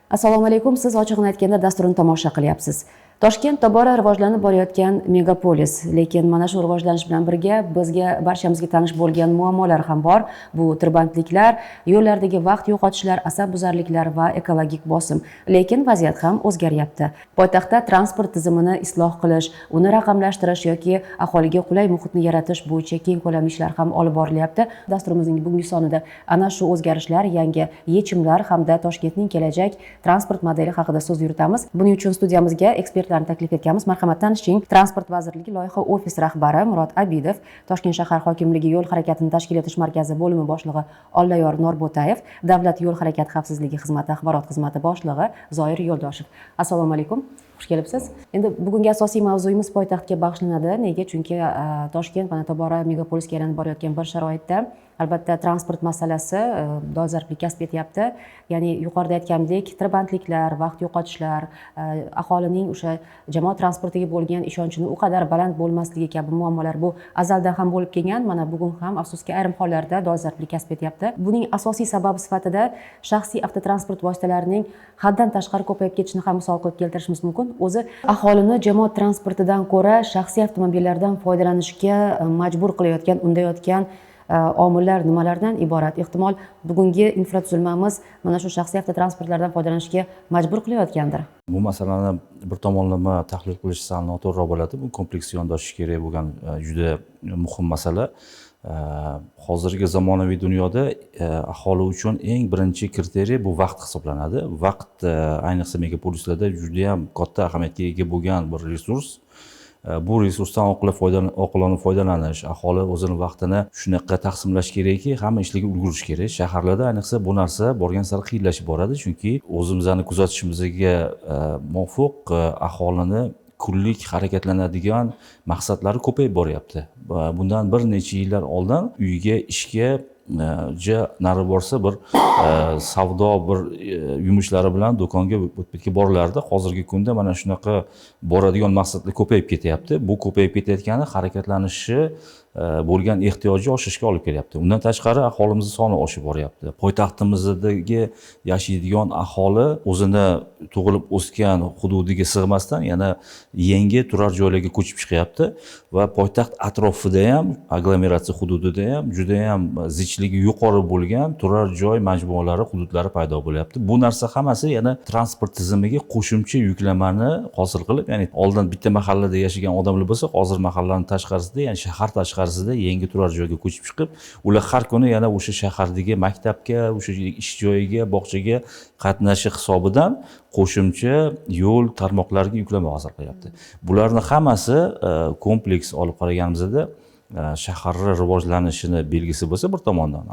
Assalomu alaykum. Siz "Ochig'ini aytganda" dasturini tomosha qilyapsiz. Toshkent tobora rivojlanib borayotgan megapolis, lekin mana shu rivojlanish bilan birga bizga, barchamizga tanish bo'lgan muammolar ham bor. Bu tirbandliklar, yo'llardagi vaqt yo'qotishlar, asabbuzarliklar va ekologik bosim. Lekin vaziyat ham o'zgaryapti. Poytaxtda transport tizimini isloh qilish, uni raqamlashtirish yoki aholiga qulay muhitni yaratish bo'yicha keng ko'lamli ishlar ham olib borilyapti. Dasturimizning bugungi sonida ana shu o'zgarishlar, yangi yechimlar hamda Toshkentning kelajak transport modeli haqida so'z yuritamiz. Buning uchun studiyamizga ekspertlarni taklif etganmiz. Marhamat, tanishing: Transport vazirligi loyiha ofis rahbari Murod Abidov, Toshkent shahar hokimligi yo'l harakatini tashkil etish markazi bo'limi boshlig'i Olloyor Norbo'tayev, Davlat yo'l harakati xavfsizligi xizmati axborot xizmati boshlig'i Zoir Yo'ldoshev. Assalomu alaykum, xush kelibsiz. Endi bugungi asosiy mavzuyimiz poytaxtga bag'ishlanadi. Nega? Chunki Toshkent mana tobora megapolisga aylanib borayotgan bir sharoitda, albatta, transport masalasi dolzarblik kasb etyapti. Ya'ni yuqorida aytganimdek, tirbandliklar, vaqt yo'qotishlar, aholining o'sha jamoat transportiga bo'lgan ishonchini u qadar baland bo'lmasligi kabi muammolar bu azaldan ham bo'lib kelgan, mana bugun ham, afsuski, ayrim hollarda dolzarblik kasb etyapti. Buning asosiy sababi sifatida shaxsiy avtotransport vositalarining haddan tashqari ko'payib ketishini ham misol qilib keltirishimiz mumkin. O'zi aholini jamoat transportidan ko'ra shaxsiy avtomobillardan foydalanishga majbur qilayotgan, undayotgan omillar nimalardan iborat? Ehtimol, bugungi infratuzilmamiz mana shu shaxsiy avtotransportlardan foydalanishga majbur qilayotgandir. Bu masalani bir tomonlama tahlil qilish sal noto'g'riroq bo'ladi. Bu kompleks yondashish kerak bo'lgan juda muhim masala. Hozirgi zamonaviy dunyoda aholi uchun eng birinchi kriteriy bu vaqt hisoblanadi. Vaqt ayniqsa megapolislarda judayam katta ahamiyatga ega bo'lgan bir resurs. Bu resursdan oqilona foydalanish, aholi o'zini vaqtini shunaqa taqsimlash kerakki, hamma ishlarga ulgurish kerak. Shaharlarda ayniqsa bu narsa borgan sari qiyinlashib boradi, chunki o'zimizni kuzatishimizga muvofiq aholini kunlik harakatlanadigan maqsadlari ko'payib boryapti. Va bundan bir necha yillar oldin uyga, ishga ja nari borsa bir savdo bir yumushlari bilan do'konga, bu yerga borilardi. Hozirgi kunda mana shunaqa boradigan maqsadlar ko'payib ketyapti. Bu ko'payib ketayotgani harakatlanishi bo'lgan ehtiyoji oshishga olib kelyapti. Undan tashqari, aholimizni soni oshib boryapti. Poytaxtimizdagi yashaydigan aholi o'zini tug'ilib o'sgan hududiga sig'masdan, yana yangi turar joylarga ko'chib chiqyapti va poytaxt atrofida ham, aglomeratsiya hududida ham judayam zichligi yuqori bo'lgan turar joy majmualari, hududlari paydo bo'lyapti. Bu narsa hammasi yana transport tizimiga qo'shimcha yuklamani hosil qilib, ya'ni oldin bitta mahallada yashagan odamlar bo'lsa, hozir mahallani tashqarisida, ya'ni shahar tashqarisida yangi turar joyga ko'chib chiqib, ular har kuni yana o'sha shahardagi maktabga, o'sha ish joyiga, bog'chaga qatnashi hisobidan qo'shimcha yo'l tarmoqlariga yuklama hosil qilyapti. Bularni hammasi kompleks olib qaraganimizda shaharni rivojlanishini belgisi bo'lsa, bir tomondan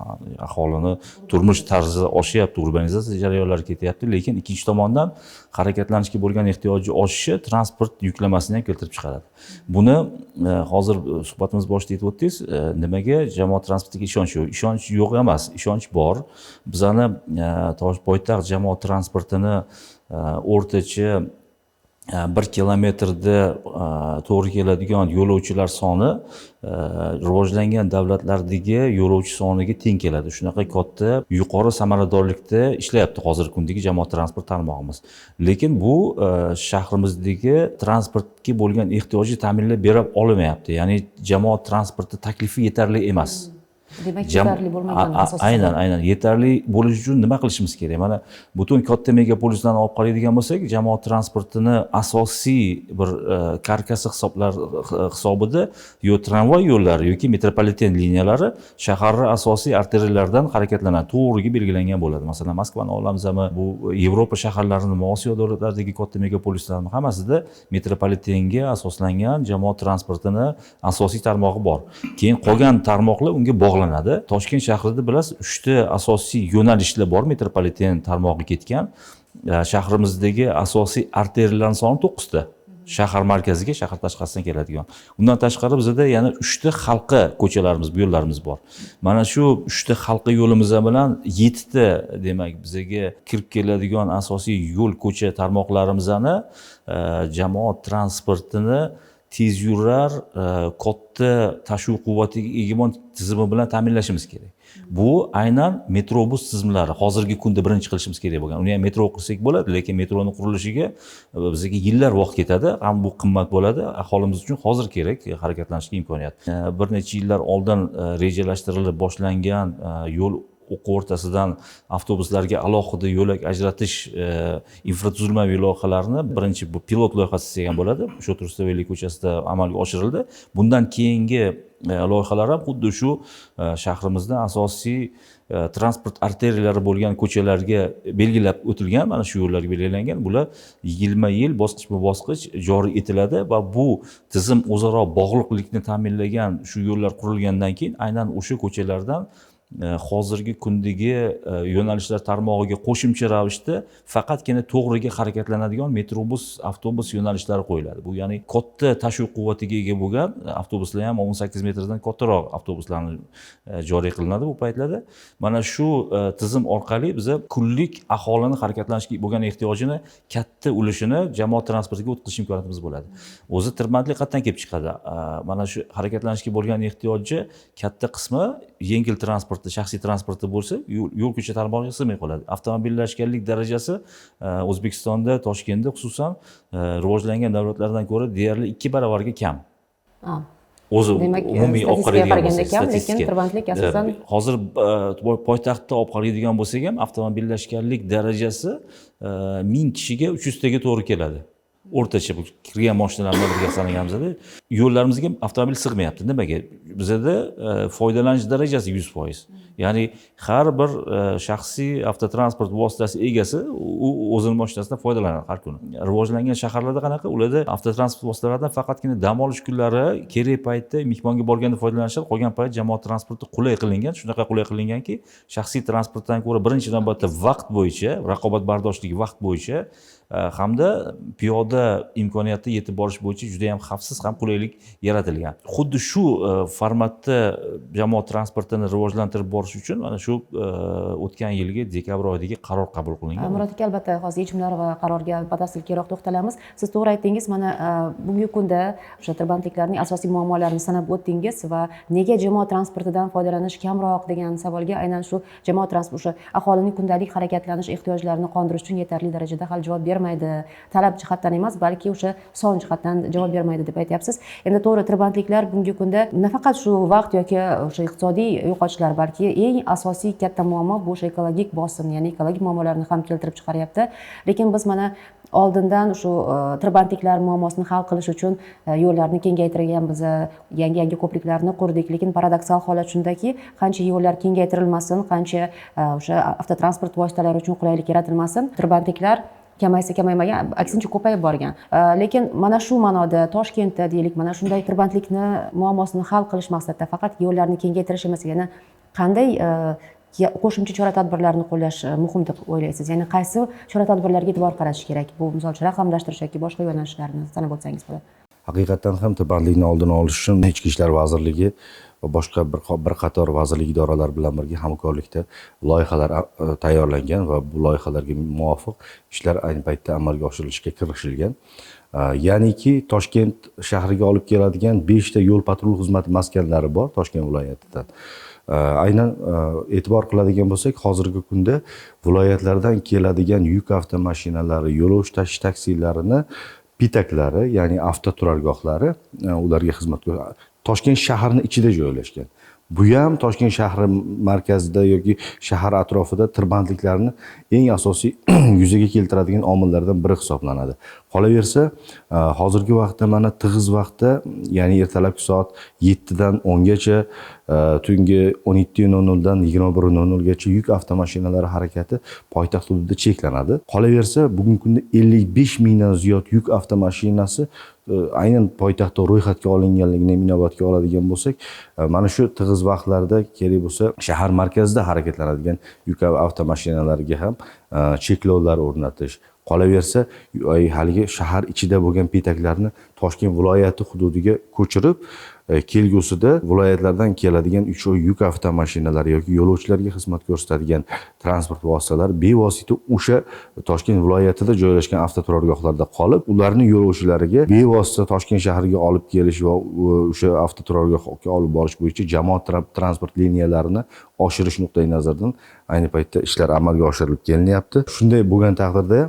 aholini turmush tarzi oshyapti, urbanizatsiya jarayonlari ketyapti, lekin ikkinchi tomondan harakatlanishga bo'lgan ehtiyoji oshishi transport yuklamasini ham keltirib chiqaradi. Buni hozir suhbatimiz boshida aytib o'tdingiz, nimaga jamoat transportiga ishonch yo'q? Ishonch yo'q emas, ishonch bor. Bizani poytaxt jamoat transportini o'rtacha 1 kilometrda to'g'ri keladigan yo'lovchilar soni rivojlangan davlatlardagi yo'lovchi soniga teng keladi. Shunaqa katta, yuqori samaradorlikda ishlayapti hozirgi kundagi jamoat transport tarmog'imiz. Lekin bu shahrimizdagi transportga bo'lgan ehtiyojni ta'minlab bera olmayapti, ya'ni jamoat transporti taklifi yetarli emas. Demak, yetarli bo'lmagan asosiy Aynan, aynan. Yetarli bo'lishi uchun nima qilishimiz kerak? Mana butun katta megapolislarni olib qaraydigan bo'lsak, jamoat transportini asosiy bir karkasi hisoblar hisobida yo tramvay yo'llari yoki metropoliten liniyalari shaharni asosiy arteriyalaridan harakatlanadi, to'g'riga belgilangan bo'ladi. Masalan, Moskvani olamizmi, bu Yevropa shaharlarini, Osiyo davlatlaridagi katta megapolislarni hammasida metropolitenga asoslangan jamoat transportini asosiy tarmog'i bor. Keyin qolgan tarmoqlar unga bog'lanadi. Toshkent shahrida, bilasiz, uchta asosiy yo'nalishlar bor metropoliten tarmog'i ketgan. Shahrimizdagi asosiy arteriyalarning soni to'qqizta, shahar markaziga shahar tashqarisidan keladigan. Undan tashqari, bizada yana uchta halqa ko'chalarimiz, yo'llarimiz bor. Mana shu uchta halqa yo'limiz bilan yettita, demak, bizaga kirib keladigan asosiy yo'l, ko'cha tarmoqlarimizni jamoat transportini tezyurar, katta tashuv quvvatiga ega bo'lgan tizimi bilan ta'minlashimiz kerak. Bu aynan metrobus tizimlari hozirgi kunda birinchi qilishimiz kerak bo'lgan. Uni ham metro qilsak bo'ladi, lekin metroni qurilishiga bizga yillar vaqt ketadi, ham bu qimmat bo'ladi. Aholimiz uchun hozir kerak harakatlanishga imkoniyat. Bir necha yillar oldin rejalashtirilib boshlangan yo'l o'qi o'rtasidan avtobuslarga alohida yo'lak ajratish infratuzilmaviy loyihalarni birinchi bu pilot loyihasi desak ham bo'ladi. O'sha Rustaveli ko'chasida amalga oshirildi. Bundan keyingi loyihalar ham xuddi shu shahrimizda asosiy transport arteriyalari bo'lgan ko'chalarga belgilab o'tilgan, mana shu yo'llarga belgilangan. Bular yilma-yil, bosqichma-bosqich joriy etiladi va bu tizim o'zaro bog'liqlikni ta'minlagan shu yo'llar qurilgandan keyin aynan o'sha ko'chalardan hozirgi kundagi yo'nalishlar tarmog'iga qo'shimcha ravishda faqatgina to'g'riga harakatlanadigan metrobus, avtobus yo'nalishlari qo'yiladi. Bu ya'ni katta tashuv quvvatiga ega bo'lgan avtobuslar ham 18 metrdan kattaroq avtobuslarni joriy qilinadi bu paytlarda. Mana shu tizim orqali biza kunlik aholini harakatlanishga bo'lgan ehtiyojini katta ulushini jamoat transportiga o'tkazish imkoniyatimiz bo'ladi. O'zi tirbandlik qayerdan kelib chiqadi? Mana shu harakatlanishga bo'lgan ehtiyoji katta qismi yengil transportda, shaxsiy transportda bo'lsa, yo'l ko'cha tarmog'iga sig'may qoladi. Avtomobillashganlik darajasi O'zbekistonda, Toshkentda xususan rivojlangan davlatlardan ko'ra deyarli 2 barobarga kam. O'zi Demak, umumiy olib statistikaga qaraydigan qaraganda bo'lsak, kam, lekin statistika. Tirbandlik asosan Hozir poytaxtda olib qaraydigan bo'lsak ham avtomobillashganlik darajasi 1000 kishiga 300 taga to'g'ri keladi. O'rtacha bu kirgan mashinalar bilan birga sanaganimizda yo'llarimizga avtomobil sig'mayapti. Nimaga? Bizada foydalanish darajasi 100%. Ya'ni har bir shaxsiy avtotransport vositasi egasi u o'zini mashinasidan foydalanadi har kuni. Rivojlangan shaharlarda qanaqa? Ularda avtotransport vositalaridan faqatgina dam olish kunlari kerak paytda mehmonga borganda foydalanishadi, qolgan payt jamoat transporti qulay qilingan, shunaqa qulay qilinganki, shaxsiy transportdan ko'ra birinchi navbatda vaqt bo'yicha, raqobatbardoshligi vaqt bo'yicha hamda piyoda imkoniyati yetib borish bo'yicha juda ham xavfsiz ham qulaylik yaratilgan. Xuddi shu formatda jamoat transportini rivojlantirib borish uchun mana shu o'tgan yilgi dekabr oyidagi qaror qabul qilingan. Murod aka, albatta hozir yechimlar va qarorga batafsil keyinroq to'xtalamiz. Siz to'g'ri aytdingiz, mana bugungi kunda o'sha tirbandliklarning asosiy muammolarini sanab o'tdingiz va nega jamoat transportidan foydalanish kamroq degan savolga aynan shu jamoat transporti o'sha aholining kundalik harakatlanish ehtiyojlarini qondirish uchun yetarli darajada hali javob bermaydi. Talab jihatdan emas, balki o'sha son jihatdan javob bermaydi deb aytyapsiz. Endi to'g'ri, tirbandliklar bugungi kunda nafaqat shu vaqt yoki o'sha iqtisodiy yo'qotishlar, balki eng asosiy katta muammo bu o'sha ekologik bosim, ya'ni ekologik muammolarni ham keltirib chiqaryapti. Lekin biz mana oldindan shu tirbandliklar muammosini hal qilish uchun yo'llarni kengaytirganmiz, yangi-yangi ko'priklarni qurdik, lekin paradoksal holat shundaki, qancha yo'llar kengaytirilmasin, qancha o'sha avtotransport vositalari uchun qulaylik yaratilmasin, tirbandliklar kamaysa kamaymagan, aksincha ko'payib borgan. Lekin mana shu ma'noda Toshkentda deylik, mana shunday tirbandlikni muammosini hal qilish maqsadida faqat yo'llarni kengaytirish emas, yana qanday qo'shimcha chora-tadbirlarni qo'llash muhim deb o'ylaysiz? Ya'ni qaysi chora-tadbirlarga e'tibor qaratish kerak? Bu misol uchun raqamlashtirish yoki boshqa yo'nalishlarni sanab o'tsangiz bo'ladi. Haqiqatan ham tirbandlikni oldini olish uchun Ichki ishlar vazirligi va boshqa bir qator vazirlik idoralar bilan birga hamkorlikda loyihalar tayyorlangan va bu loyihalarga muvofiq ishlar ayni paytda amalga oshirilishga kirishilgan. Ya'niki Toshkent shahriga olib keladigan 5 ta yo'l patrul xizmati maskanlari bor Toshkent viloyatidan. Aynan e'tibor qiladigan bo'lsak, hozirgi kunda viloyatlardan keladigan yuk avtomashinalari, yo'lovchi tashish taksilarini pitaklari, ya'ni avtoturargohlari, ularga xizmat Toshkent shahrining ichida joylashgan. Bu ham Toshkent shahri markazida yoki shahar atrofida tirbandliklarni eng asosiy yuzaga keltiradigan omillardan biri hisoblanadi. Qolaversa, hozirgi vaqtda mana tig'iz vaqtda, ya'ni ertalabki soat 7 dan 10 gacha, tungi 17:00 dan 21:00 gacha yuk avtomashinalari harakati poytaxt hududida cheklanadi. Qolaversa, bugungi kunda 55 mingdan ziyod yuk avtomashinasi aynan poytaxtda ro'yxatga olinganligini inobatga oladigan bo'lsak, mana shu tig'iz vaqtlarda kerak bo'lsa shahar markazida harakatlanadigan yuk avtomashinalariga ham cheklovlar o'rnatish, qolaversa haligi shahar ichida bo'lgan pitaklarni Toshkent viloyati hududiga ko'chirib, Kelgusida viloyatlardan keladigan yuk avtomashinalari yoki yo'lovchilarga xizmat ko'rsatadigan transport vositalari bevosita o'sha Toshkent viloyatida joylashgan avtoturargohlarda qolib, ularni yo'lovchilariga bevosita Toshkent shahriga olib kelish va o'sha avtoturargohga olib borish bo'yicha jamoat transport liniyalarini oshirish nuqtai nazaridan ayni paytda ishlar amalga oshirilib kelinyapti. Shunday bo'lgan taqdirda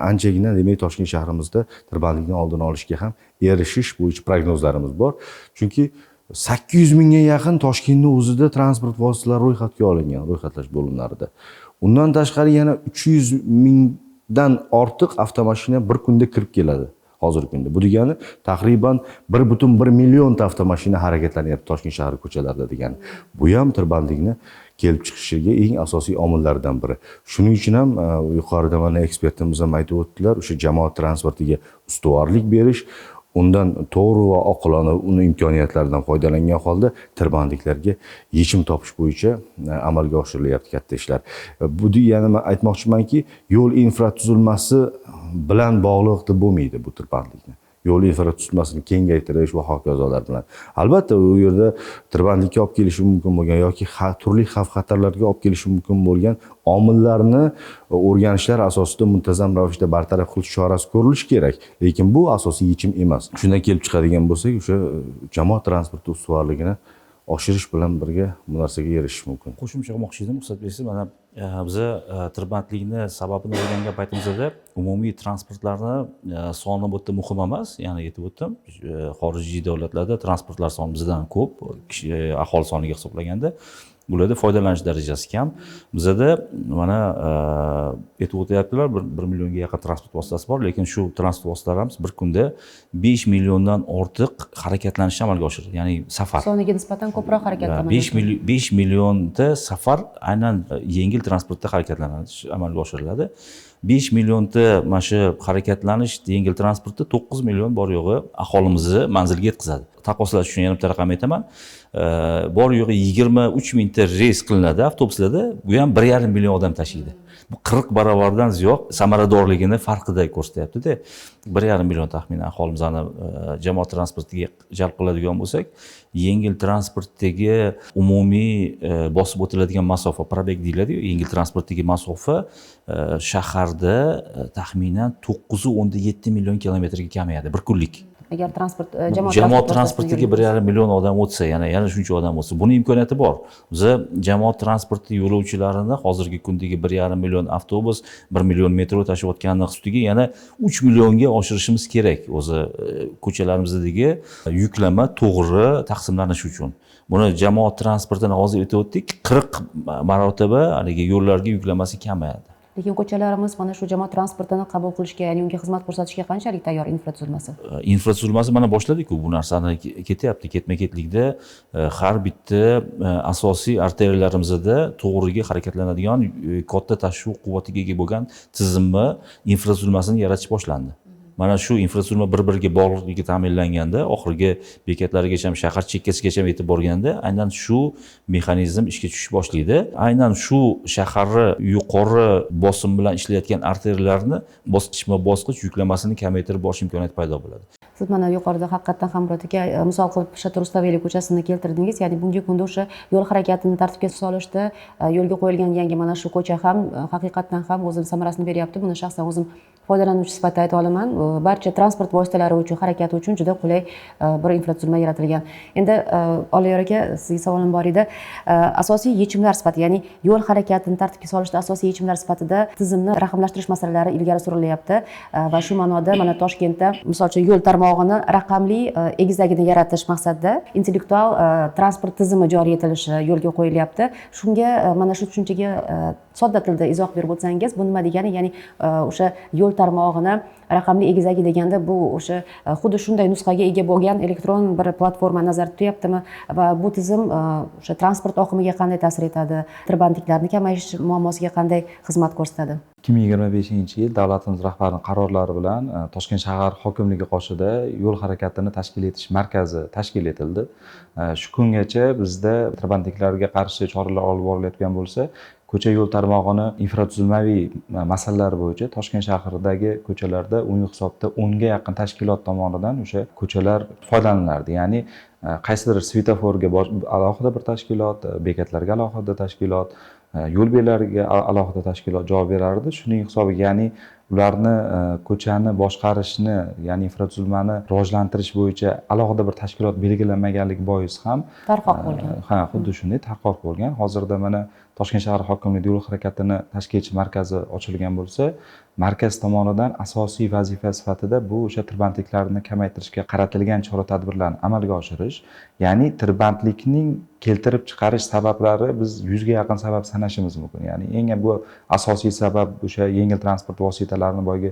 anchagina, demak, Toshkent shahrimizda tirbandlikni oldini olishga ham erishish bo'yicha prognozlarimiz bor. Chunki 800 mingga yaqin Toshkentning o'zida transport vositalari ro'yxatga olingan, ro'yxatlash bo'limlarida. Undan tashqari yana 300 mingdan ortiq avtomashina bir kunda kirib keladi hozirgi kunda. Bu degani taqriban 1,1 millionta avtomashina harakatlanyapti Toshkent shahri ko'chalarida degani. Bu ham tirbandlikni kelib chiqishiga eng asosiy omillardan biri. Shuning uchun ham yuqorida mana ekspertimiz ham aytib o'tdilar, o'sha jamoat transportiga ustuvorlik berish, undan to'g'ri va oqilona uni imkoniyatlaridan foydalangan holda tirbandliklarga yechim topish bo'yicha amalga oshirilyapti katta ishlar. Bu degani man aytmoqchimanki, yo'l infratuzilmasi bilan bog'liq deb bo'lmaydi bu tirbandlikni. Yo'l infratuzilmasini kengaytirish va hokazolar bilan. Albatta, u yerda tirbandlikka olib kelishi mumkin bo'lgan yoki turli xavf-xatarlarga olib kelishi mumkin bo'lgan omillarni o'rganishlar asosida muntazam ravishda bartaraf qilish chorasi ko'rilishi kerak. Lekin bu asosiy yechim emas. Shundan kelib chiqadigan bo'lsak, o'sha jamoat transporti ustuvorligini oshirish bilan birga bu narsaga erishish mumkin. Qo'shimcha qilmoqchi edim, ruxsat bersangiz. Mana biza tirbandlikni sababini o'rgangan paytimizda umumiy transportlarni soni bu yerda muhim emas, ya'ni aytib o'tdim, xorijiy davlatlarda transportlar soni bizdan ko'p, kishi, aholi soniga hisoblaganda ularda foydalanish darajasi kam. Bizada mana aytib o'tyaptilar, bir millionga yaqin transport vositasi bor, lekin shu transport vositalarimiz bir kunda 5 milliondan ortiq harakatlanishni amalga oshiradi, ya'ni safar soniga nisbatan ko'proq harakat 5 millionta safar aynan yengil transportda harakatlanadi, amalga oshiriladi. 5 millionta mana shu harakatlanish yengil transportda 9 million bor yo'g'i aholimizni manzilga yetkazadi. Taqqoslash uchun yana bitta raqam aytaman. Bor yo'g'i 23 mingta reys qilinadi avtobuslarda, bu ham 1,5 million odam tashiydi. Bu 40 barobardan ziyod samaradorligini farqida ko'rsatyapti-da. 1,5 million taxminan aholimizni jamoat transportiga jalb qiladigan bo'lsak, yengil transportdagi umumiy bosib o'tiladigan masofa, пробег deyiladi-yu, yengil transportdagi masofa shaharda taxminan 9,7 million kilometrga kamayadi bir kunlik. Agar transport jamoat jamoat transportiga 1,5 million odam o'tsa, yana shuncha odam o'tsa, buni imkoniyati bor. Biza jamoat transporti yo'lovchilarini hozirgi kundagi 1,5 million avtobus, 1 million metro tashiyotganini ustiga yana 3 millionga oshirishimiz kerak. O'zi ko'chalarimizdagi yuklama to'g'ri taqsimlanishi uchun. Buni jamoat transportini hozir aytib o'tdik, 40 marotaba haligi yo'llarga yuklamasi kamayadi. Lekin ko'chalarimiz mana shu jamoat transportini qabul qilishga, ya'ni unga xizmat ko'rsatishga qanchalik tayyor infratuzilmasi? Infratuzilmasi mana boshladik-ku, bu narsani ketyapti, ketma-ketlikda har bitta asosiy arteriyalarimizda to'g'riga harakatlanadigan katta tashuv quvvatiga ega bo'lgan tizimni infratuzilmasini yaratish boshlandi. Mana shu infratuzilma bir-biriga bog'liqligi ta'minlanganda, oxirgi bekatlarigacha, shahar chekkasigacha yetib borganda, aynan shu mexanizm ishga tushish boshlaydi. Aynan shu shaharni yuqori bosim bilan ishlayotgan arteriyalarni bosqichma-bosqich yuklamasini kamaytirib borish imkoniyati paydo bo'ladi. Siz mana yuqorida haqiqatdan ham Murod aka misol qilib Shota Rustaveli ko'chasini keltirdingiz, ya'ni bugungi kunda o'sha yo'l harakatini tartibga solishda yo'lga qo'yilgan yangi mana shu ko'cha ham haqiqatdan ham o'zini samarasini beryapti. Buni shaxsan o'zim foydalanuvchi sifatida ayta olaman. Barcha transport vositalari uchun, harakati uchun juda qulay bir infratuzilma yaratilgan. Endi Olloyor aka, sizga savolim bor edi. Asosiy yechimlar sifatida, ya'ni yo'l harakatini tartibga solishda asosiy yechimlar sifatida tizimni raqamlashtirish masalalari ilgari surilyapti. Va shu ma'noda mana Toshkentda misol uchun yo'l tarmog'ini raqamli egizagini yaratish maqsadida intellektual transport tizimi joriy etilishi yo'lga qo'yilyapti. Shunga mana shu tushunchaga sodda tilda izoh berib o'tsangiz, bu nima degani, ya'ni o'sha yo'l tarmog'ini raqamli egizagi deganda bu o'sha xuddi shunday nusxaga ega bo'lgan elektron bir platforma nazarda tutyaptimi va bu tizim o'sha transport oqimiga qanday ta'sir etadi, tirbandliklarni kamayish muammosiga qanday xizmat ko'rsatadi? 2025 yil davlatimiz rahbarining qarorlari bilan Toshkent shahar hokimligi qoshida yo'l harakatini tashkil etish markazi tashkil etildi. Shu kungacha bizda tirbandliklarga qarshi choralar olib borilayotgan bo'lsa, Ko'cha yo'l tarmog'ini infratuzilmaviy masalalari bo'yicha Toshkent shahridagi ko'chalarda umumiy hisobda 10 ga yaqin tashkilot tomonidan o'sha ko'chalar foydalanilardi. Ya'ni qaysidir svetoforga alohida bir tashkilot, bekatlarga alohida tashkilot, yo'l belgilariga alohida tashkilot javob berardi. Shuning hisobiga, ya'ni ularni ko'chani boshqarishni, ya'ni infratuzilmani rivojlantirish bo'yicha alohida bir tashkilot belgilanmaganligi bois ham tarqoq bo'lgan. Ha, xuddi shunday tarqoq bo'lgan. Hozirda mana Toshkent shahar hokimligida yo'l harakatini tashkil etish markazi ochilgan bo'lsa, markaz tomonidan asosiy vazifa sifatida bu o'sha tirbandliklarni kamaytirishga qaratilgan chora-tadbirlarni amalga oshirish, ya'ni tirbandlikning keltirib chiqarish sabablari biz 100 ga yaqin sabab sanashimiz mumkin. Ya'ni eng bu asosiy sabab o'sha yengil transport vositalarini boyagi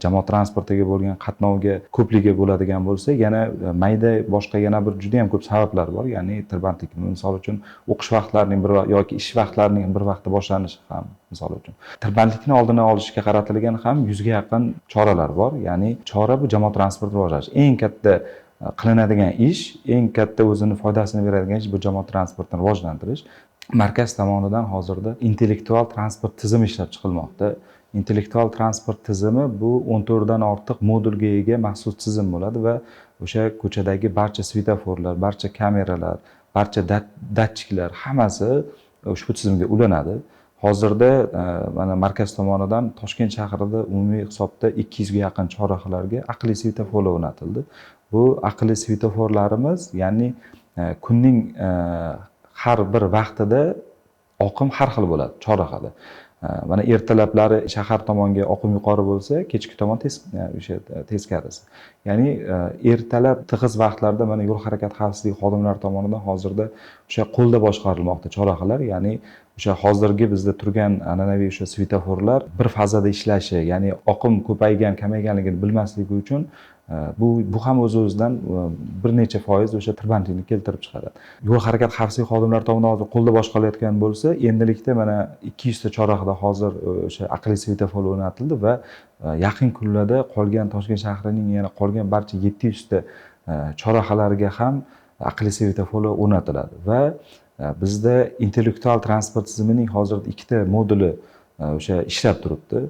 jamoat transportiga bo'lgan qatnovga ko'pligi bo'ladigan bo'lsa, yana mayda boshqa yana bir juda ham ko'p sabablar bor. Ya'ni tirbandlik, misol uchun, o'qish vaqtlarining bir yoki ish vaqtlarining bir vaqtda boshlanishi ham, misol uchun. Tirbandlikni oldini olishga qaratilgan ham 100 ga yaqin choralar bor. Ya'ni chora bu jamoat transporti rivojlanish. Eng katta qilinadigan ish, eng katta o'zini foydasini beradigan ish bu jamoat transportini rivojlantirish. Markaz tomonidan hozirda intellektual transport tizimi ishlab chiqilmoqda. Intellektual transport tizimi bu 14 dan ortiq modulga ega maxsus tizim bo'ladi va o'sha ko'chadagi barcha svetoforlar, barcha kameralar, barcha datchiklar hammasi ushbu tizimga ulanadi. Hozirda mana markaz tomonidan Toshkent shahrida umumiy hisobda 200 ga yaqin chorrahalarga aqlli svetoforlar o'rnatildi. Bu aqlli svetoforlarimiz, ya'ni kunning har bir vaqtida oqim har xil bo'ladi chorrahada. Mana ertalablari shahar tomonga oqim yuqori bo'lsa, kechki tomon o'sha teskarisi. Ya'ni ertalab tig'iz vaqtlarda mana yo'l harakati xavfsizligi xodimlari tomonidan hozirda o'sha qo'lda boshqarilmoqda chorrahalar. Ya'ni o'sha hozirgi bizda turgan an'anaviy o'sha svetoforlar bir fazada ishlashi, ya'ni oqim ko'paygan, kamayganligini bilmasligi uchun bu ham o'z-o'zidan bir necha foiz o'sha tirbandlikni keltirib chiqaradi. Yo'l harakati xavfsizligi xodimlari tomonidan hozir qo'lda boshqarilayotgan bo'lsa, endilikda mana 200 ta chorrahada hozir o'sha aqlli svetofor o'rnatildi va yaqin kunlarda qolgan Toshkent shahrining yana qolgan barcha 700 ta chorrahalarga ham aqlli svetoforlar o'rnatiladi va bizda intellektual transport tizimining hozirda ikkita moduli o'sha ishlab turibdi.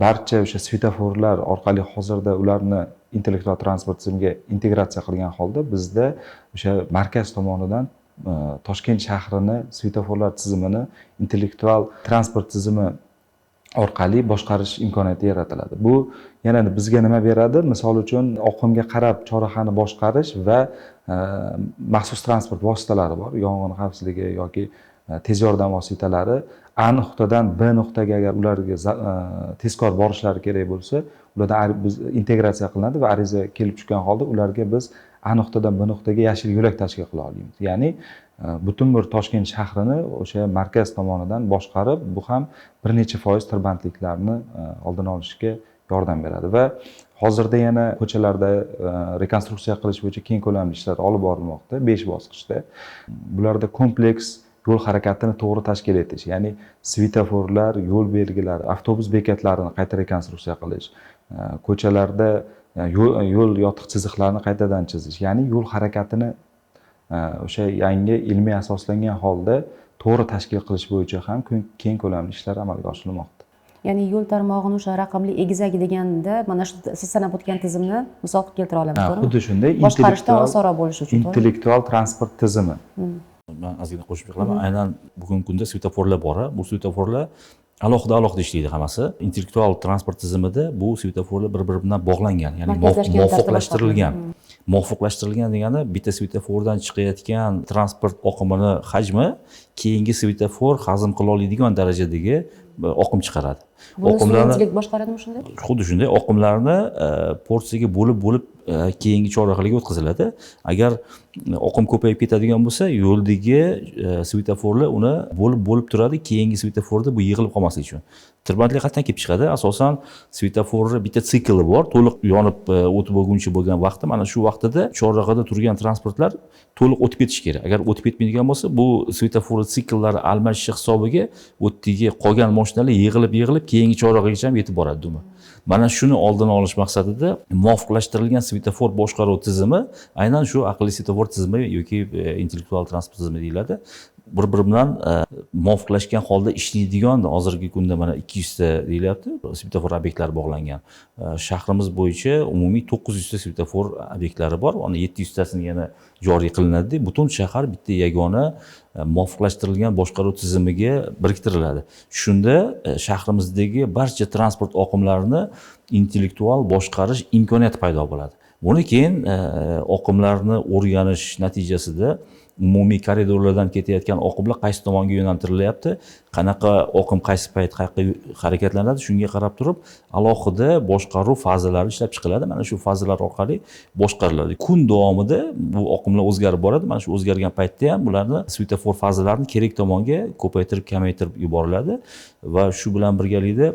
Barcha o'sha svetoforlar orqali hozirda ularni intellektual transport tizimiga integratsiya qilgan holda bizda o'sha markaz tomonidan Toshkent shahrini svetoforlar tizimini intellektual transport tizimi orqali boshqarish imkoniyati yaratiladi. Bu yana bizga nima beradi? Misol uchun, oqimga qarab chorrahani boshqarish va maxsus transport vositalari bor, yong'in xavfsizligi yoki tez yordam vositalari A nuqtadan B nuqtaga agar ularga tezkor borishlari kerak bo'lsa, ulardan biz integratsiya qilinadi va ariza kelib tushgan holda ularga biz A nuqtadan B nuqtaga yashil yo'lak tashkil qila olamiz. Ya'ni butun bir Toshkent shahrini o'sha markaz tomonidan boshqarib, bu ham bir necha foiz tirbandliklarni oldini olishga yordam beradi va hozirda yana ko'chalarda rekonstruksiya qilish bo'yicha keng ko'lamli ishlar olib borilmoqda 5 bosqichda. Bularda kompleks yo'l harakatini to'g'ri tashkil etish, ya'ni svetoforlar, yo'l belgilari, avtobus bekatlarini qayta rekonstruksiya qilish, ko'chalarda yo'l yotiq chiziqlarini qaytadan chizish, ya'ni yo'l harakatini o'sha yangi ilmiy asoslangan holda to'g'ri tashkil qilish bo'yicha ham keng ko'lamli ishlar amalga oshirilmoqda. Ya'ni yo'l tarmog'ini o'sha raqamli egizagi deganda mana shu siz sanab o'tgan tizimni misol qilib keltira olamiz, to'g'rimi? Xuddi shunday, boshqarishda osonroq bo'lishi uchun, to'g'rimi? Intellektual transport tizimi. Men ozgina qo'shimcha qilaman. Aynan bugungi kunda svetoforlar bor. Bu svetoforlar alohida alohida ishlaydi hammasi. Intellektual transport tizimida bu svetoforlar bir-biri bilan bog'langan, ya'ni markazlashgan muvofiqlashtirilgan. Muvofiqlashtirilgan degani bitta svetofordan chiqayotgan transport oqimini hajmi keyingi svetofor hazm qila oladigan darajadagi oqim chiqaradi. Buni Oqimlarni intellekt boshqaradimi shunday? Xuddi shunday oqimlarni porsiyaga bo'lib-bo'lib keyingi chorrahalarga o'tkaziladi. Agar oqim ko'payib ketadigan bo'lsa, yo'ldagi svetoforlar uni bo'lib-bo'lib turadi, keyingi svetoforda bu yig'ilib qolmasligi uchun. Tirbandlik qayerdan kelib chiqadi? Asosan svetoforni bitta sikli bor, to'liq yonib o'tib bo'lguncha bo'lgan vaqti, mana shu vaqtida chorrahada turgan transportlar to'liq o'tib ketishi kerak. Agar o'tib ketmaydigan bo'lsa, bu svetofor sikllari almashishi hisobiga o'tdagi qolgan mashinalar yig'ilib-yig'ilib keyingi chorrahagacha ham yetib boradi dumi. Mana shuni oldini olish maqsadida muvofiqlashtirilgan svetofor boshqaruv tizimi aynan shu aqlli svetofor tizimi yoki intellektual transport tizimi deyiladi. bir biri bilan muvofiqlashgan holda ishlaydigan hozirgi kunda mana 200 ta deyilyapti svetofor obyektlari bog'langan. Shahrimiz bo'yicha umumiy 900 ta svetofor obyektlari bor. Uni 700 tasini yana joriy qilinadi. Butun shahar bitta yagona muvofiqlashtirilgan boshqaruv tizimiga biriktiriladi. Shunda shahrimizdagi barcha transport oqimlarini intellektual boshqarish imkoniyati paydo bo'ladi. Buni keyin oqimlarni o'rganish natijasida umumiy koridorlardan ketayotgan oqimlar qaysi tomonga yo'naltirilyapti, qanaqa oqim qaysi payt qayerga harakatlanadi, shunga qarab turib alohida boshqaruv fazalari ishlab chiqiladi. Mana shu fazalar orqali boshqariladi. Kun davomida bu oqimlar o'zgarib boradi. Mana shu o'zgargan paytda ham bularni svetofor fazalarini kerak tomonga ko'paytirib, kamaytirib yuboriladi va shu bilan birgalikda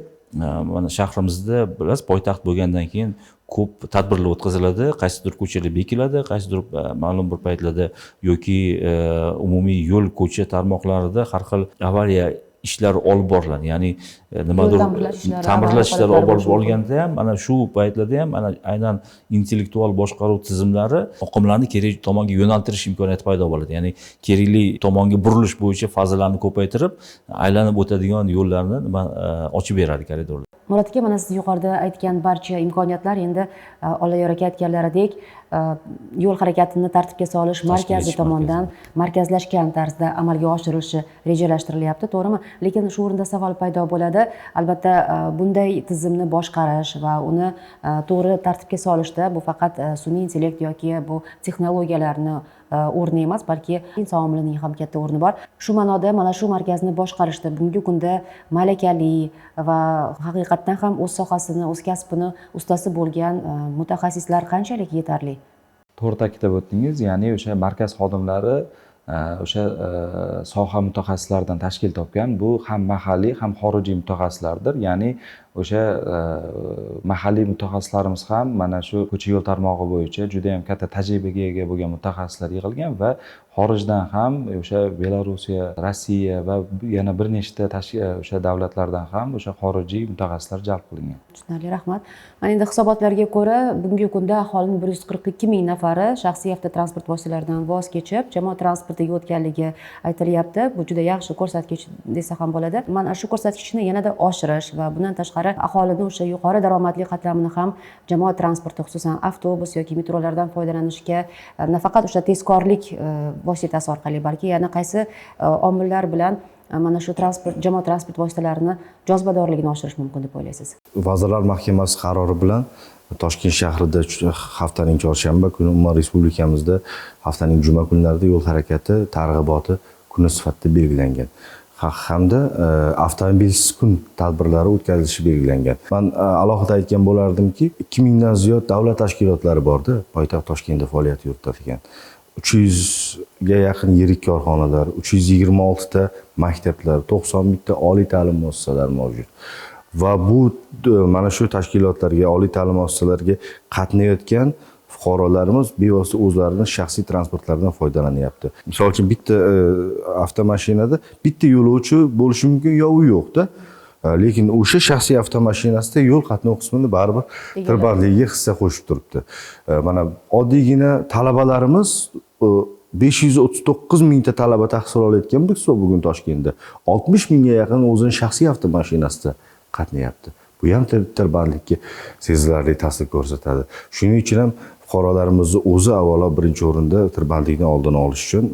mana shahrimizda bilasiz, poytaxt bo'lgandan keyin ko'p tadbirlar o'tkaziladi, qaysidir ko'chalar bekiladi, qaysidir ma'lum bir paytlarda yoki umumiy yo'l ko'cha tarmoqlarida har xil avariya ishlari olib boriladi. Ya'ni nimadir ta'mirlash ishlari olib borilganda ham mana shu paytlarda ham mana aynan intellektual boshqaruv tizimlari oqimlarni kerak tomonga yo'naltirish imkoniyati paydo bo'ladi. Ya'ni kerakli tomonga burilish bo'yicha fazalarni ko'paytirib, aylanib o'tadigan yo'llarni nima ochib beradi koridorlar. Murod aka, mana siz yuqorida aytgan barcha imkoniyatlar endi Olloyor aka aytganlaridek yo'l harakatini tartibga solish markazi tomonidan markazlashgan tarzda amalga oshirilishi rejalashtirilyapti, to'g'rimi? Lekin shu o'rinda savol paydo bo'ladi. Albatta bunday tizimni boshqarish va uni to'g'ri tartibga solishda bu faqat sun'iy intellekt yoki bu texnologiyalarni o'rni emas, balki inson omilining ham katta o'rni bor. Shu ma'noda mana shu markazni boshqarishda bugungi kunda malakali va haqiqatdan ham o'z sohasini, o'z kasbini ustasi bo'lgan mutaxassislar qanchalik yetarli? To'g'ri ta'kidlab o'tdingiz, ya'ni o'sha markaz xodimlari o'sha soha mutaxassislaridan tashkil topgan. Bu ham mahalliy, ham xorijiy mutaxassislardir. Ya'ni o'sha mahalliy mutaxassislarimiz ham mana shu ko'cha yo'l tarmog'i bo'yicha juda ham katta tajribaga ega bo'lgan mutaxassislar yig'ilgan va xorijdan ham o'sha Belorussiya, Rossiya va yana bir nechta o'sha davlatlardan ham o'sha xorijiy mutaxassislar jalb qilingan. Tushunarli, rahmat. Mana endi hisobotlarga ko'ra, bugungi kunda aholining 142 ming nafari shaxsiy avtotransport vositalaridan voz kechib, jamoat transportiga o'tganligi aytilyapti. Bu juda yaxshi ko'rsatkich desa ham bo'ladi. Mana shu ko'rsatkichni yanada oshirish va bundan tashqari aholini o'sha yuqori daromadli qatlamini ham jamoat transporti, xususan avtobus yoki metrolardan foydalanishga nafaqat o'sha tezkorlik vositasi orqali, balki yana qaysi omillar bilan mana shu transport, jamoat transport vositalarini jozibadorligini oshirish mumkin deb o'ylaysiz? Vazirlar Mahkamasi qarori bilan Toshkent shahrida haftaning chorshanba kuni, umuman respublikamizda haftaning juma kunlarida yo'l harakati targ'iboti kuni sifatida belgilangan. Hamda avtomobilsiz kun tadbirlari o'tkazilishi belgilangan. Men alohida aytgan bo'lardimki, 2000 dan ziyod davlat tashkilotlari borda, poytaxt Toshkentda faoliyat yuritadigan. 300 ga yaqin yirik korxonalar, 326 ta maktablar, 91 ta oliy ta'lim muassasalari mavjud. Va bu mana shu tashkilotlarga, oliy ta'lim muassasalariga qatnayotgan fuqarolarimiz bevosita o'zlarini shaxsiy transportlaridan foydalanyapti. Misol uchun bitta avtomashinada bitta yo'lovchi bo'lishi mumkin yo u yo'qda. Lekin o'sha shaxsiy avtomashinasida yo'l qatnov qismini baribir tirbandligiga hissa qo'shib turibdi. Mana oddiygina talabalarimiz 539 mingta talaba tahsil olayotgan bo'lsa, bugun Toshkentda 60 mingga yaqin o'zini shaxsiy avtomashinasida qatnayapti. Bu ham tirbandlikka sezilarli ta'sir ko'rsatadi. Shuning uchun ham fuqarolarimizni o'zi avvalo birinchi o'rinda tirbandlikni oldini olish uchun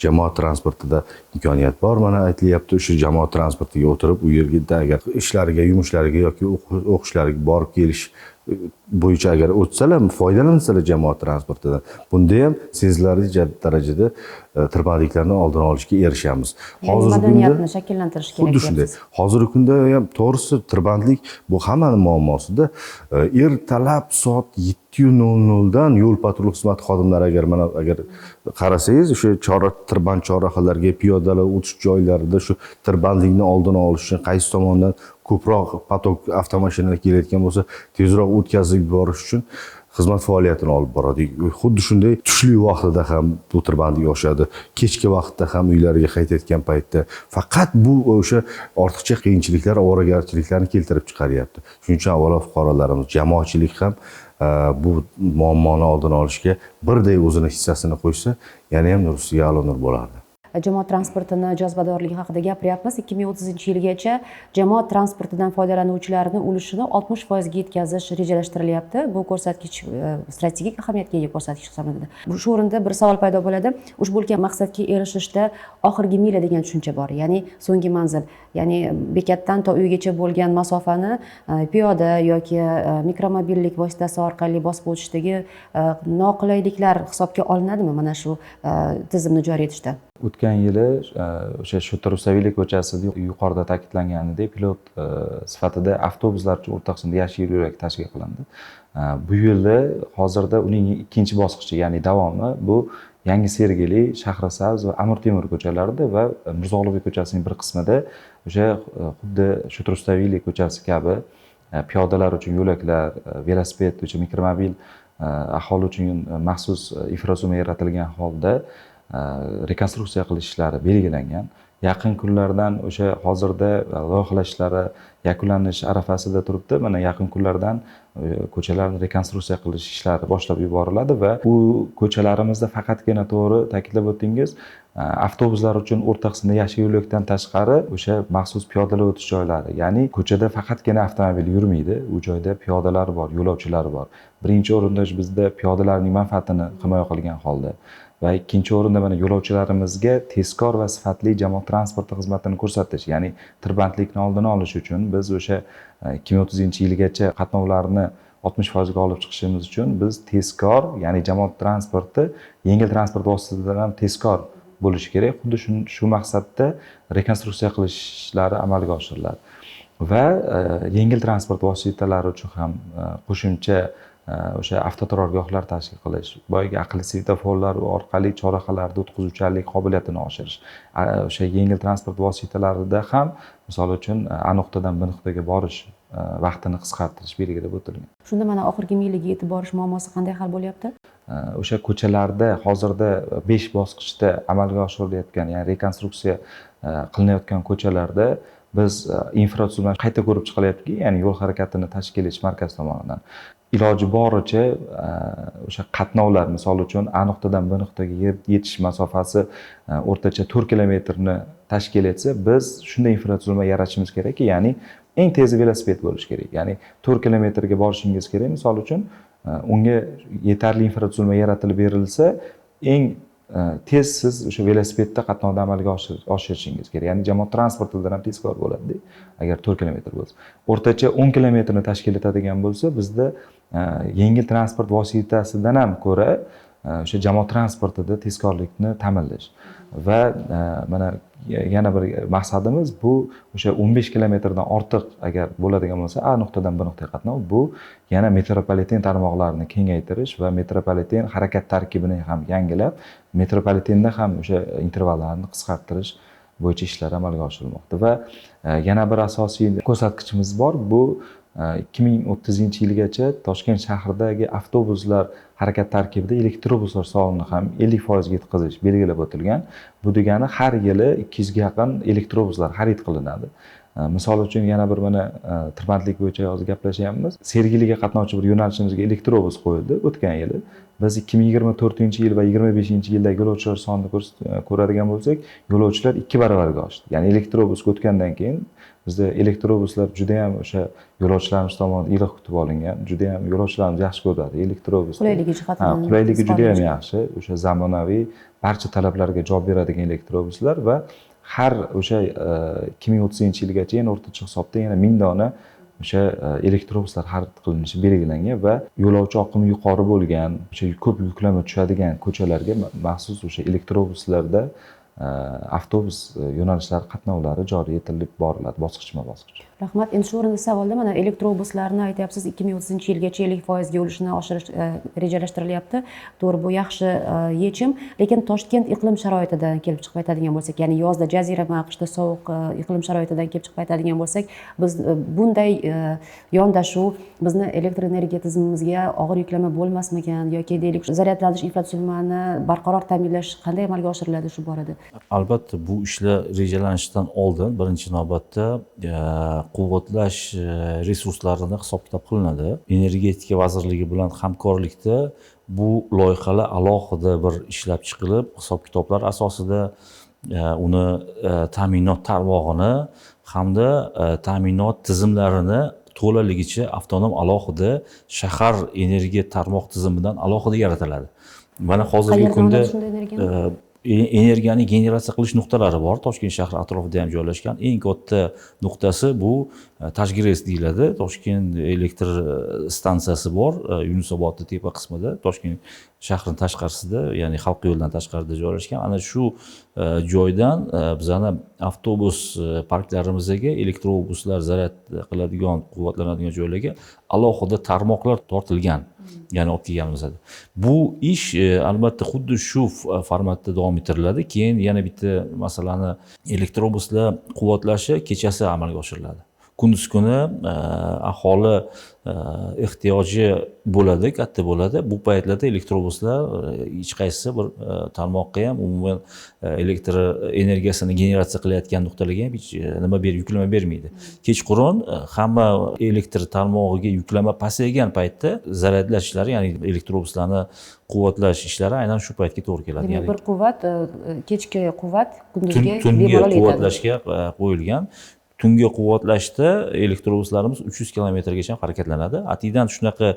jamoat transportida imkoniyat bor. Mana aytilyapti, o'sha jamoat transportiga o'tirib, u yerga agar ishlariga, yumushlariga yoki o'qishlariga borib kelish bo'yicha agar o'tsalar, foydalansalar jamoat transportidan, bunda ham sezilarli darajada tirbandliklarni oldini olishga erishamiz. Hozirgi madaniyatni shakllantirish kerak. Xuddi shunday. Hozirgi kunda ham to'g'risi tirbandlik bu hammaning muammosida. Ertalab soat 7:00 dan yo'l patrul xizmati xodimlari agar mana agar qarasangiz, o'sha tirband chorrahalarga, piyodalar o'tish joylarida shu tirbandlikni oldini olish uchun qaysi tomondan ko'proq potok avtomashinalar kelayotgan bo'lsa, tezroq o'tkazib yuborish uchun xizmat faoliyatini olib boradi. Xuddi shunday tushlik vaqtida ham bu tirbandlik oshadi, kechki vaqtda ham uylariga qaytayotgan paytda. Faqat bu o'sha ortiqcha qiyinchiliklar, ovoragarchiliklarni keltirib chiqaryapti. Shuning uchun avvalo fuqarolarimiz, jamoatchilik ham bu muammoni oldini olishga birday o'zini hissasini qo'ysa, yana ham nur ustiga a'lo nur bo'lardi. Jamoat transportini jozibadorligi haqida gapiryapmiz. 2030-yilgacha jamoat transportidan foydalanuvchilarni ulushini 60% ga yetkazish rejalashtirilyapti. Bu ko'rsatkich strategik ahamiyatga ega ko'rsatkich hisoblanadi. Shu o'rinda bir savol paydo bo'ladi. Ushbu ulkan maqsadga erishishda oxirgi milya degan tushuncha bor, ya'ni so'nggi manzil, ya'ni bekatdan to uygacha bo'lgan masofani piyoda yoki mikromobillik vositasi orqali bosib o'tishdagi noqulayliklar hisobga olinadimi mana shu tizimni joriy etishda? O'tgan yili o'sha Shota Rustaveli ko'chasida yuqorida ta'kidlanganidek pilot sifatida avtobuslar uchun o'rta qismda yashil yo'lak tashkil qilindi. Bu yilda hozirda uning ikkinchi bosqichi, ya'ni davomi bu Yangi Sergeli, Shahrisabz va Amir Temur ko'chalarida va Mirzo Ulug'bek ko'chasining bir qismida o'sha xuddi Shota Rustaveli ko'chasi kabi piyodalar uchun yo'laklar, velosiped, o'sha mikromobil aholi uchun maxsus infratuzilma yaratilgan holda rekonstruksiya qilish ishlari belgilangan. Yaqin kunlardan o'sha hozirda loyihalash ishlari yakunlanish arafasida turibdi. Mana yaqin kunlardan ko'chalarni rekonstruksiya qilish ishlari boshlab yuboriladi va u ko'chalarimizda faqatgina, to'g'ri ta'kidlab o'tdingiz, avtobuslar uchun o'rta qismda yashil yo'lakdan tashqari o'sha maxsus piyodalar o'tish joylari, ya'ni ko'chada faqatgina avtomobil yurmaydi, u joyda piyodalar bor, yo'lovchilar bor. Birinchi o'rinda bizda piyodalarning manfaatini himoya qilgan holda va ikkinchi o'rinda mana yo'lovchilarimizga tezkor va sifatli jamoat transporti xizmatini ko'rsatish, ya'ni tirbandlikni oldini olish uchun biz o'sha 2030-yilgacha qatnovlarni 60% ga olib chiqishimiz uchun biz tezkor, ya'ni jamoat transporti yengil transport vositalaridan ham tezkor bo'lishi kerak. Xuddi shu maqsadda rekonstruksiya qilish ishlari amalga oshiriladi va yengil transport vositalari uchun ham qo'shimcha o'sha avtoturargohlar tashkil qilish, boyagi aqlli svetoforlar orqali chorrahalarda o'tkazuvchanlik qobiliyatini oshirish, o'sha yengil transport vositalarida ham misol uchun A nuqtadan B nuqtaga borish vaqtini qisqartirish belgilab o'tilgan. Shunda mana oxirgi milyaga yetib borish muammosi qanday hal bo'lyapti? O'sha ko'chalarda hozirda 5 bosqichda amalga oshirilayotgan, ya'ni rekonstruksiya qilinayotgan ko'chalarda biz infratuzilma qayta ko'rib chiqilyaptiki, ya'ni yo'l harakatini tashkil etish markazi tomonidan iloji boricha o'sha qatnovlar, misol uchun A nuqtadan B nuqtaga yetish masofasi o'rtacha 4 kilometrni tashkil etsa, biz shunday infratuzilma yaratishimiz kerakki, ya'ni eng tezi velosiped bo'lishi kerak. Ya'ni 4 kilometrga borishingiz kerak, misol uchun unga yetarli infratuzilma yaratilib berilsa, eng tez siz o'sha velosipedda qatnovni amalga oshirishingiz kerak. Ya'ni jamoat transportidan ham tezkor bo'ladi-da, agar 4 kilometr bo'lsa. O'rtacha 10 kilometrni tashkil etadigan bo'lsa, bizda yengil transport vositasidan ham ko'ra o'sha jamoat transportida tezkorlikni ta'minlash va mana yana bir maqsadimiz bu o'sha 15 kilometrdan ortiq agar bo'ladigan bo'lsa A nuqtadan B nuqtaga qatnov, bu yana metropoliten tarmoqlarini kengaytirish va metropoliten harakat tarkibini ham yangilab, metropolitenda ham o'sha intervallarni qisqartirish bo'yicha ishlar amalga oshirilmoqda. Va yana bir asosiy ko'rsatkichimiz bor, bu 2030-yilgacha Toshkent shahridagi avtobuslar harakat tarkibida elektrobuslar sonini ham 50% ga yetkazish belgilab o'tilgan. Bu degani har yili 200 ga yaqin elektrobuslar xarid qilinadi. Misol uchun yana bir mana tirbandlik bo'yicha hozir gaplashyapmiz. Sergeliga qatnovchi bir yo'nalishimizga elektrobus qo'yildi o'tgan yili. Biz 2024-yil va 25-yildagi yo'lovchilar sonini ko'radigan bo'lsak, yo'lovchilar 2 barobarga oshdi. Ya'ni elektrobusga o'tgandan keyin bizda elektrobuslar juda ham o'sha yo'lovchilarimiz tomonidan iliq kutib olingan, juda ham yo'lovchilarimiz yaxshi ko'radi elektrobusni. Qulayligi jihatidan. Qulayligi juda ham yaxshi, o'sha zamonaviy barcha talablarga javob beradigan elektrobuslar va har o'sha 2030-yilgacha yana o'rtacha hisobda yana 1000 dona o'sha elektrobuslar xarid qilinishi belgilangan va yo'lovchi oqimi yuqori bo'lgan, o'sha ko'p yuklama tushadigan ko'chalarga maxsus o'sha elektrobuslarda avtobus yo'nalishlari qatnovlari joriy etilib boriladi bosqichma-bosqich. Rahmat. Endi shu o'rinda savolda mana elektrobuslarni aytyapsiz, 2030-yilgacha 50% ga ulushini oshirish rejalashtirilyapti. To'g'ri, bu yaxshi yechim, lekin Toshkent iqlim sharoitidan kelib chiqib aytadigan bo'lsak, ya'ni yozda jazirama, qishda sovuq iqlim sharoitidan kelib chiqib aytadigan bo'lsak, biz bunday yondashuv bizni elektr energiya tizimimizga og'ir yuklama bo'lmasmikan yoki deylik zaryadlanish infratuzilmani barqaror ta'minlash qanday amalga oshiriladi shu borada? Albatta, bu ishlar rejalanishidan oldin birinchi navbatda quvvatlash resurslarini hisob-kitob qilinadi. Energetika vazirligi bilan hamkorlikda bu loyihalar alohida bir ishlab chiqilib, hisob-kitoblar asosida uni ta'minot tarmog'ini hamda ta'minot tizimlarini to'laligicha avtonom alohida shahar energiya tarmoq tizimidan alohida yaratiladi. Mana hozirgi kunda energiyani generatsiya qilish nuqtalari bor. Toshkent shahri atrofida ham joylashgan. Eng katta nuqtasi bu Toshgres deyiladi. Toshkent elektr stansiyasi bor, Yunusobodni tepa qismida, Toshkent shahrining tashqarisida, ya'ni xalq yo'lidan tashqarida joylashgan. Ana shu joydan bizani avtobus parklarimizga elektrobuslar zaryad qiladigan, quvvatlanadigan joylarga alohida tarmoqlar tortilgan, ya'ni olib kelganimizda. Bu ish albatta xuddi shu formatda davom ettiriladi. Keyin yana bitta masalani, elektrobuslar quvvatlashi kechasi amalga oshiriladi. Kunduz kuni aholi ehtiyoji bo'ladi, katta bo'ladi. Bu paytlarda elektrobuslar hech qaysi bir tarmoqqa ham, umuman elektr energiyasini generatsiya qilayotgan nuqtalarga ham hech nima yuklama bermaydi. Kechqurun hamma elektr tarmog'iga yuklama pasaygan paytda zaryadlash ishlari, ya'ni elektrobuslarni quvvatlash ishlari aynan shu paytga to'g'ri keladi. Demak, bir quvvat, kechki quvvat kunduzgi tungi quvvatlashga qo'yilgan. Tungi quvvatlashda elektrobuslarimiz 300 kilometrgacha harakatlanadi. Atiydan shunaqa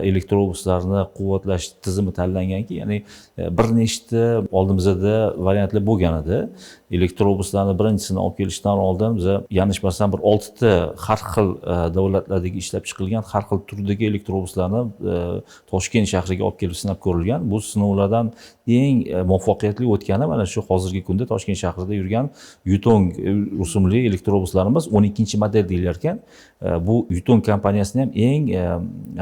elektrobuslarni quvvatlash tizimi tanlanganki, ya'ni bir nechta oldimizda variantlar bo'lgan edi. Elektrobuslarni birinchisini olib kelishdan oldin biz yanglishmasam bir 6 ta har xil davlatlardagi ishlab chiqilgan har xil turdagi elektrobuslarni Toshkent shahriga olib kelib sinab ko'rilgan. Bu sinovlardan eng muvaffaqiyatli o'tgani mana shu hozirgi kunda Toshkent shahrida yurgan Yutong rusumli elektrobuslarimiz 12 model deyilar ekan. Bu Yutong kompaniyasining ham eng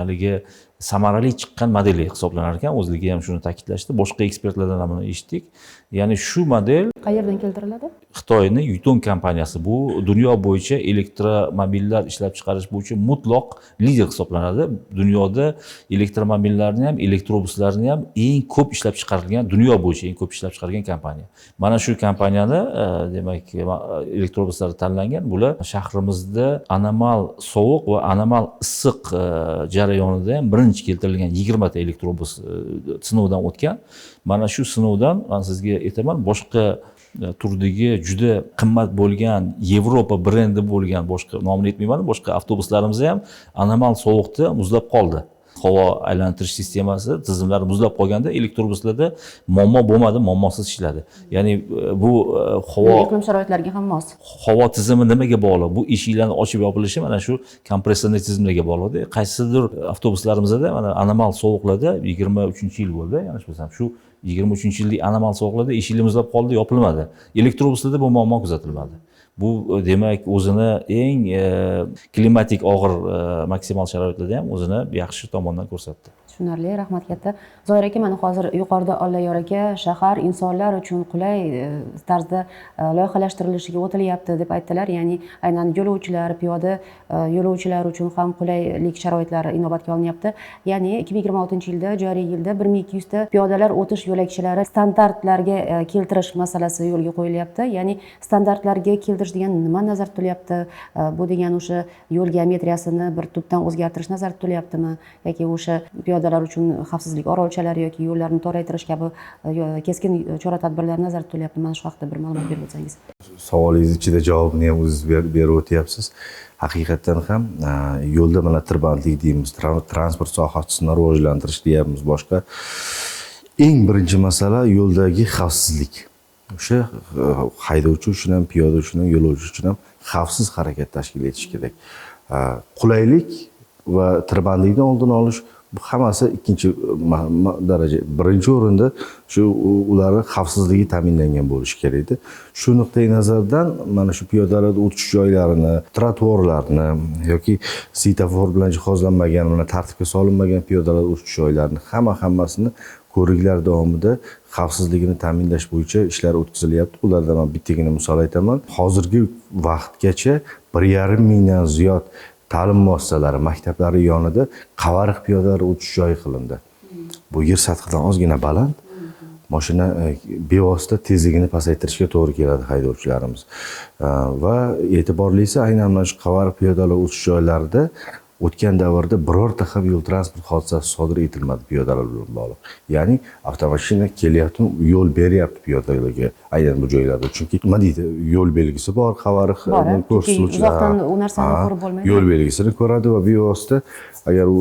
haligi samarali chiqqan modeli hisoblanar ekan. O'zligi ham shuni ta'kidlashdi. Boshqa ekspertlardan ham buni eshitdik. Ya'ni shu model qayerdan keltiriladi? Xitoyning Yutong kompaniyasi. Bu dunyo bo'yicha elektromobillar ishlab chiqarish bo'yicha mutlaq lider hisoblanadi. Dunyoda elektromobillarni ham, elektrobuslarni ham eng ko'p ishlab chiqarilgan, dunyo bo'yicha eng ko'p ishlab chiqargan kompaniya. Mana shu kompaniyani demak elektrobuslar tanlangan. Bular shahrimizda anomal sovuq va anomal issiq jarayonida ham birinchi keltirilgan 20 ta elektrobus sinovdan o'tgan. Mana shu sinovdan men sizga aytaman, boshqa turdagi juda qimmat bo'lgan Yevropa brendi bo'lgan, boshqa nomini aytmayman, boshqa avtobuslarimiz ham anomal sovuqda muzlab qoldi. Havo aylantirish sistemasi tizimlari muzlab qolganda elektrobuslarda muammo bo'lmadi, muammosiz ishladi. Ya'ni bu havo iqlim sharoitlariga ham mos. Havo tizimi nimaga bog'liq? Bu eshiklarni ochib yopilishi mana shu kompressorli tizimlarga bog'liqda. Qaysidir avtobuslarimizda mana anomal sovuqlarda 23-yil bo'ldi, yanglishmasam, shu 23-yillik anomal sovuqlarda eshiklar muzlab qoldi, yopilmadi. Elektrobuslarda bu muammo kuzatilmadi. Bu demak o'zini eng klimatik og'ir maksimal sharoitlarda ham o'zini yaxshi tomondan ko'rsatdi. Tushunarli, rahmat katta. Zoir aka, mana hozir yuqorida Allayor aka shahar insonlar uchun qulay tarzda loyihalashtirilishiga o'tilyapti deb aytdilar. Ya'ni aynan yo'lovchilar, piyoda yo'lovchilar uchun ham qulaylik sharoitlari inobatga olinyapti. Ya'ni 2026-yilda, joriy yilda 1200 ta piyodalar o'tish yo'lakchalari standartlarga keltirish masalasi yo'lga qo'yilyapti. Ya'ni standartlarga keltirish degan nima nazarda tutilyapti? Bu degani o'sha yo'l geometriyasini bir tubdan o'zgartirish nazarda tutilyaptimi yoki o'sha piyodalar uchun xavfsizlik orolchalari yoki yo'llarni toraytirish kabi keskin chora-tadbirlar nazarda tutilyapti? Mana shu haqda bir ma'lumot berib o'tsangiz. Savolingiz ichida javobini ham o'zingiz berib o'tyapsiz. Haqiqatan ham yo'lda mana tirbandlik deymiz, transport sohasini rivojlantirish deyapmiz, boshqa. Eng birinchi masala yo'ldagi xavfsizlik. O'sha haydovchi uchun ham, piyoda uchun ham, yo'lovchi uchun ham xavfsiz harakat tashkil etish kerak. Qulaylik va tirbandlikni oldini olish bu hammasi ikkinchi daraja. Birinchi o'rinda shu ularni xavfsizligi ta'minlangan bo'lishi kerak edi. Shu nuqtai nazardan mana shu piyodalar o'tish joylarini, trotuarlarni yoki svetofor bilan jihozlanmagan, mana tartibga solinmagan piyodalar o'tish joylarini hammasini ko'riklar davomida xavfsizligini ta'minlash bo'yicha ishlar o'tkazilyapti. Ulardan men bittagina misol aytaman. Hozirgi vaqtgacha 1,5 mingdan ziyod ta'lim muassasalari, maktablari yonida qavariq piyodalar o'tish joyi qilindi. Bu yer sathidan ozgina baland. Mashina bevosita tezligini pasaytirishga to'g'ri keladi haydovchilarimiz. Va e'tiborlisi aynan mana shu qavariq piyodalar o'tish joylarida O'tgan davrda birorta ham yo'l transport hodisasi sodir etilmadi piyodalar bilan bog'liq. Ya'ni avtomashina kelyaptimi, yo'l beryapti piyodalarga aynan bu joylarda. Chunki nima deydi, yo'l belgisi bor, xabar ko'rsatuvchi. Uzoqdan u narsani ko'rib bo'lmaydi. Yo'l belgisini ko'radi va bevosita agar u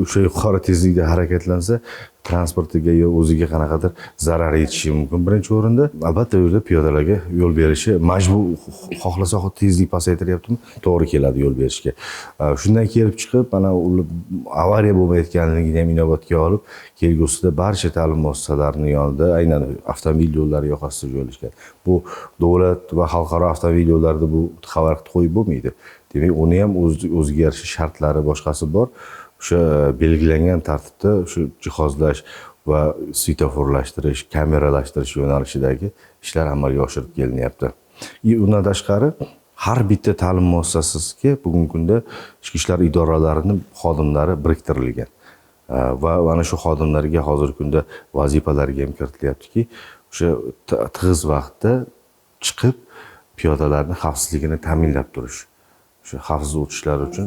o'sha yuqori tezlikda harakatlansa, transportiga yo o'ziga qanaqadir zarar yetishi mumkin. Birinchi o'rinda albatta u yerda piyodalarga yo'l berishi majbur, xohlasa tezlik pasaytiryaptimi, to'g'ri keladi yo'l berishga. Shundan kelib chiqib, mana avariya bo'lmayotganligini ham inobatga olib, kelgusida barcha ta'lim muassasalarining yonida aynan avtomobil yo'llari yoqasida joylashgan. Bu davlat va xalqaro avtomobil yo'llarida bu xabar qo'yib bo'lmaydi. Demak, uni ham o'ziga yarasha shartlari boshqasi bor. O'sha belgilangan tartibda shu jihozlash va svetoforlashtirish, kameralashtirish yo'nalishidagi ishlar amalga oshirib kelinyapti. Undan tashqari har bitta ta'lim muassasasiga bugungi kunda ichki ishlar idoralarining xodimlari biriktirilgan va mana shu xodimlarga hozirgi kunda vazifalarga ham kiritilyaptiki, o'sha tig'iz vaqtda chiqib piyodalarning xavfsizligini ta'minlab turish. O'sha xavfsiz o'tishlari uchun,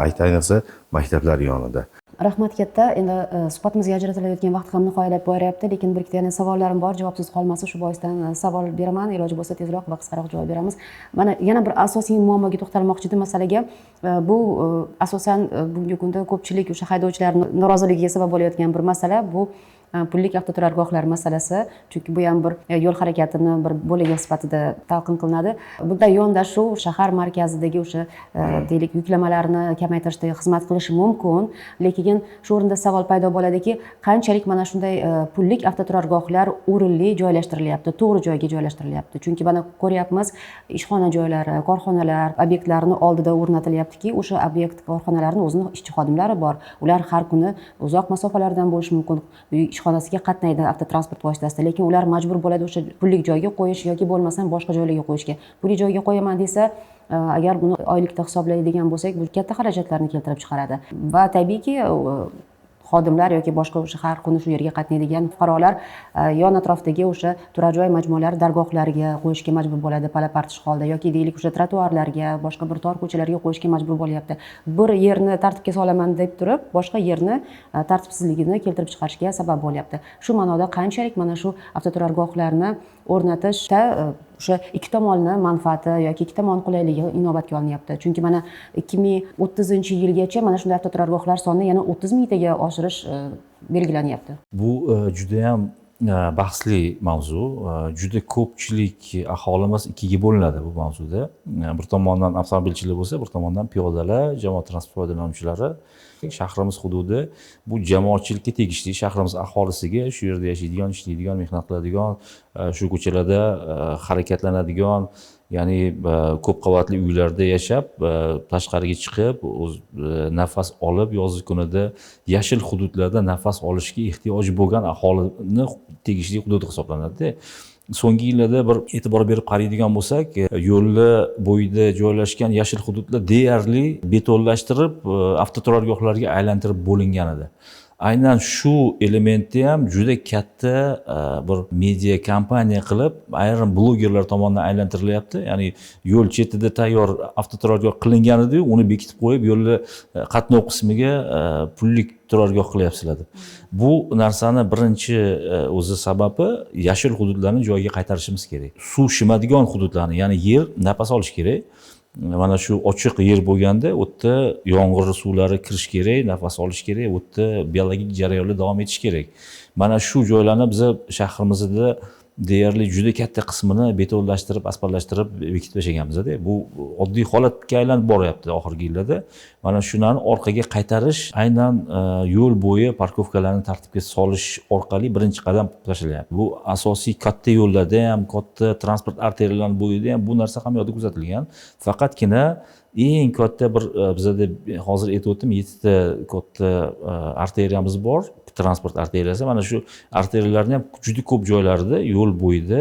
ayniqsa maktablar yonida. Rahmat katta. Endi suhbatimizga ajratilayotgan vaqt ham nihoyalab boryapti, lekin bir ikkita yana savollarim bor, javobsiz qolmasin, shu boisdan savol beraman. Iloji bo'lsa tezroq va qisqaroq javob beramiz. Mana yana bir asosiy muammoga to'xtalmoqchi edim, masalaga. Bu asosan bugungi kunda ko'pchilik o'sha haydovchilar noroziligiga sabab bo'layotgan bir masala, bu pullik avtoturargohlar masalasi. Chunki bu ham bir yo'l harakatini bir bo'lagi sifatida talqin qilinadi. Bunday yondashuv shahar markazidagi o'sha deylik yuklamalarni kamaytirishda xizmat qilishi mumkin, lekin shu o'rinda savol paydo bo'ladiki, qanchalik mana shunday pullik avtoturargohlar o'rinli joylashtirilyapti, to'g'ri joyga joylashtirilyapti? Chunki mana ko'ryapmiz, ishxona joylari, korxonalar obyektlarini oldida o'rnatilyaptiki, o'sha obyekt korxonalarning o'zini ishchi xodimlari bor. Ular har kuni uzoq masofalardan bo'lishi mumkin, ishxonasiga qatnaydi avtotransport vositasida, lekin ular majbur bo'ladi o'sha pullik joyga qo'yish yoki bo'lmasam boshqa joylarga qo'yishga. Pullik joyga qo'yaman desa, agar buni oylikda hisoblaydigan bo'lsak, bu katta xarajatlarni keltirib chiqaradi. Va tabiiyki, xodimlar yoki boshqa o'sha har kuni shu yerga qatnaydigan fuqarolar yon atrofdagi o'sha turar joy majmualari dargohlariga qo'yishga majbur bo'ladi pala-partish holda, yoki deylik o'sha trotuarlarga, boshqa bir tor ko'chalarga qo'yishga majbur bo'lyapti. Bir yerni tartibga solaman deb turib, boshqa yerni tartibsizligini keltirib chiqarishga sabab bo'lyapti. Shu ma'noda qanchalik mana shu avtoturargohlarni o'rnatishda o'sha ikki tomonni manfaati yoki ikki tomon qulayligi inobatga olinyapti? Chunki mana 2030-yilgacha mana shunday avtoturargohlar sonini yana 30 mingtaga oshirish belgilanyapti. Bu juda ham bahsli mavzu. Juda ko'pchilik aholimiz ikkiga bo'linadi bu mavzuda. Bir tomondan avtomobilchilar bo'lsa, bir tomondan piyodalar, jamoat transporti foydalanuvchilari. Shahrimiz hududi bu jamoatchilikka tegishli, shahrimiz aholisiga, shu yerda yashaydigan, ishlaydigan, mehnat qiladigan, shu ko'chalarda harakatlanadigan, ya'ni ko'p qavatli uylarda yashab, tashqariga chiqib, o'z nafas olib, yozgi kunida yashil hududlarda nafas olishga ehtiyoji bo'lgan aholini tegishli hududi hisoblanadi. So'nggi yillarda bir e'tibor berib qaraydigan bo'lsak, yo'llar bo'yida joylashgan yashil hududlar deyarli betonlashtirib, avtoturargohlarga aylantirib bo'lingan edi. Aynan shu elementni ham juda katta bir media kompaniya qilib, ayrim blogerlar tomonidan aylantirilyapti. Ya'ni yo'l chetida tayyor avtoturargoh qilingan edi-yu, uni bekitib qo'yib, yo'lni qatnov qismiga pullik turargoh qilyapsizlar deb. Bu narsani birinchi o'zi sababi yashil hududlarni joyiga qaytarishimiz kerak. Suv shimadigan hududlarni, ya'ni yer nafas olish kerak. Mana shu ochiq yer bo'lganda u yerda yomg'ir suvlari kirish kerak, nafas olish kerak, u yerda biologik jarayonlar davom etishi kerak. Mana shu joylarni biz shahrimizda deyarli juda katta qismini betonlashtirib, asfaltlashtirib bekitib tashlaganmiz-da. Bu oddiy holatga aylanib boryapti oxirgi yillarda. Mana shularni orqaga qaytarish, aynan yo'l bo'yi parkovkalarni tartibga solish orqali birinchi qadam tashlayapti. Bu asosiy katta yo'llarda ham, katta transport arteriyalari bo'yida ham bu narsa ham yo'lda kuzatilgan. Faqatgina eng katta bir bizada hozir aytib o'tdim, 7 ta katta arteriyamiz bor, transport arteriyasi. Mana shu arteriyalarning ham juda ko'p joylarida yo'l bo'yida,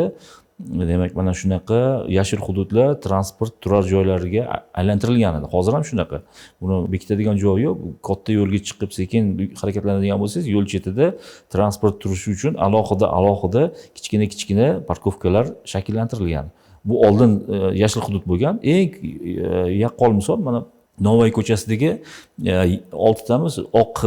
demak, mana shunaqa yashil hududlar transport turar joylariga aylantirilgan edi. Hozir ham shunaqa. Buni bekitadigan joyi yo'q. Katta yo'lga chiqib sekin harakatlanadigan bo'lsangiz, yo'l chetida transport turishi uchun alohida kichkina-kichkina parkovkalar shakllantirilgan. Bu oldin yashil hudud bo'lgan. Eng yaqqol misol mana Navoiy ko'chasidagi 6tamiz oq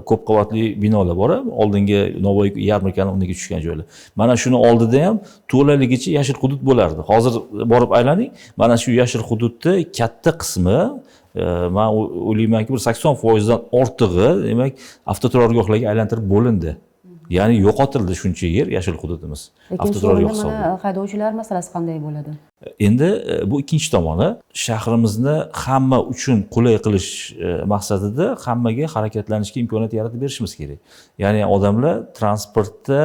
ko'p qavatli binolar bor, oldingi Navoiy yarmarkani o'rniga tushgan joylar. Mana shuni oldida ham to'laligicha yashil hudud bo'lardi. Hozir borib aylaning, mana shu yashil hududni katta qismi, man o'ylaymanki, bir 80% dan ortig'i, demak, avtoturargohlarga aylantirib bo'lindi. Ya'ni yo'qotildi shuncha yer yashil hududimiz. Lekin shu Avtoturargoh o'rinda hisobiga. mana haydovchilar masalasi qanday bo'ladi? Endi bu ikkinchi tomoni, shahrimizni hamma uchun qulay qilish maqsadida hammaga harakatlanishga imkoniyat yaratib berishimiz kerak. Ya'ni odamlar transportda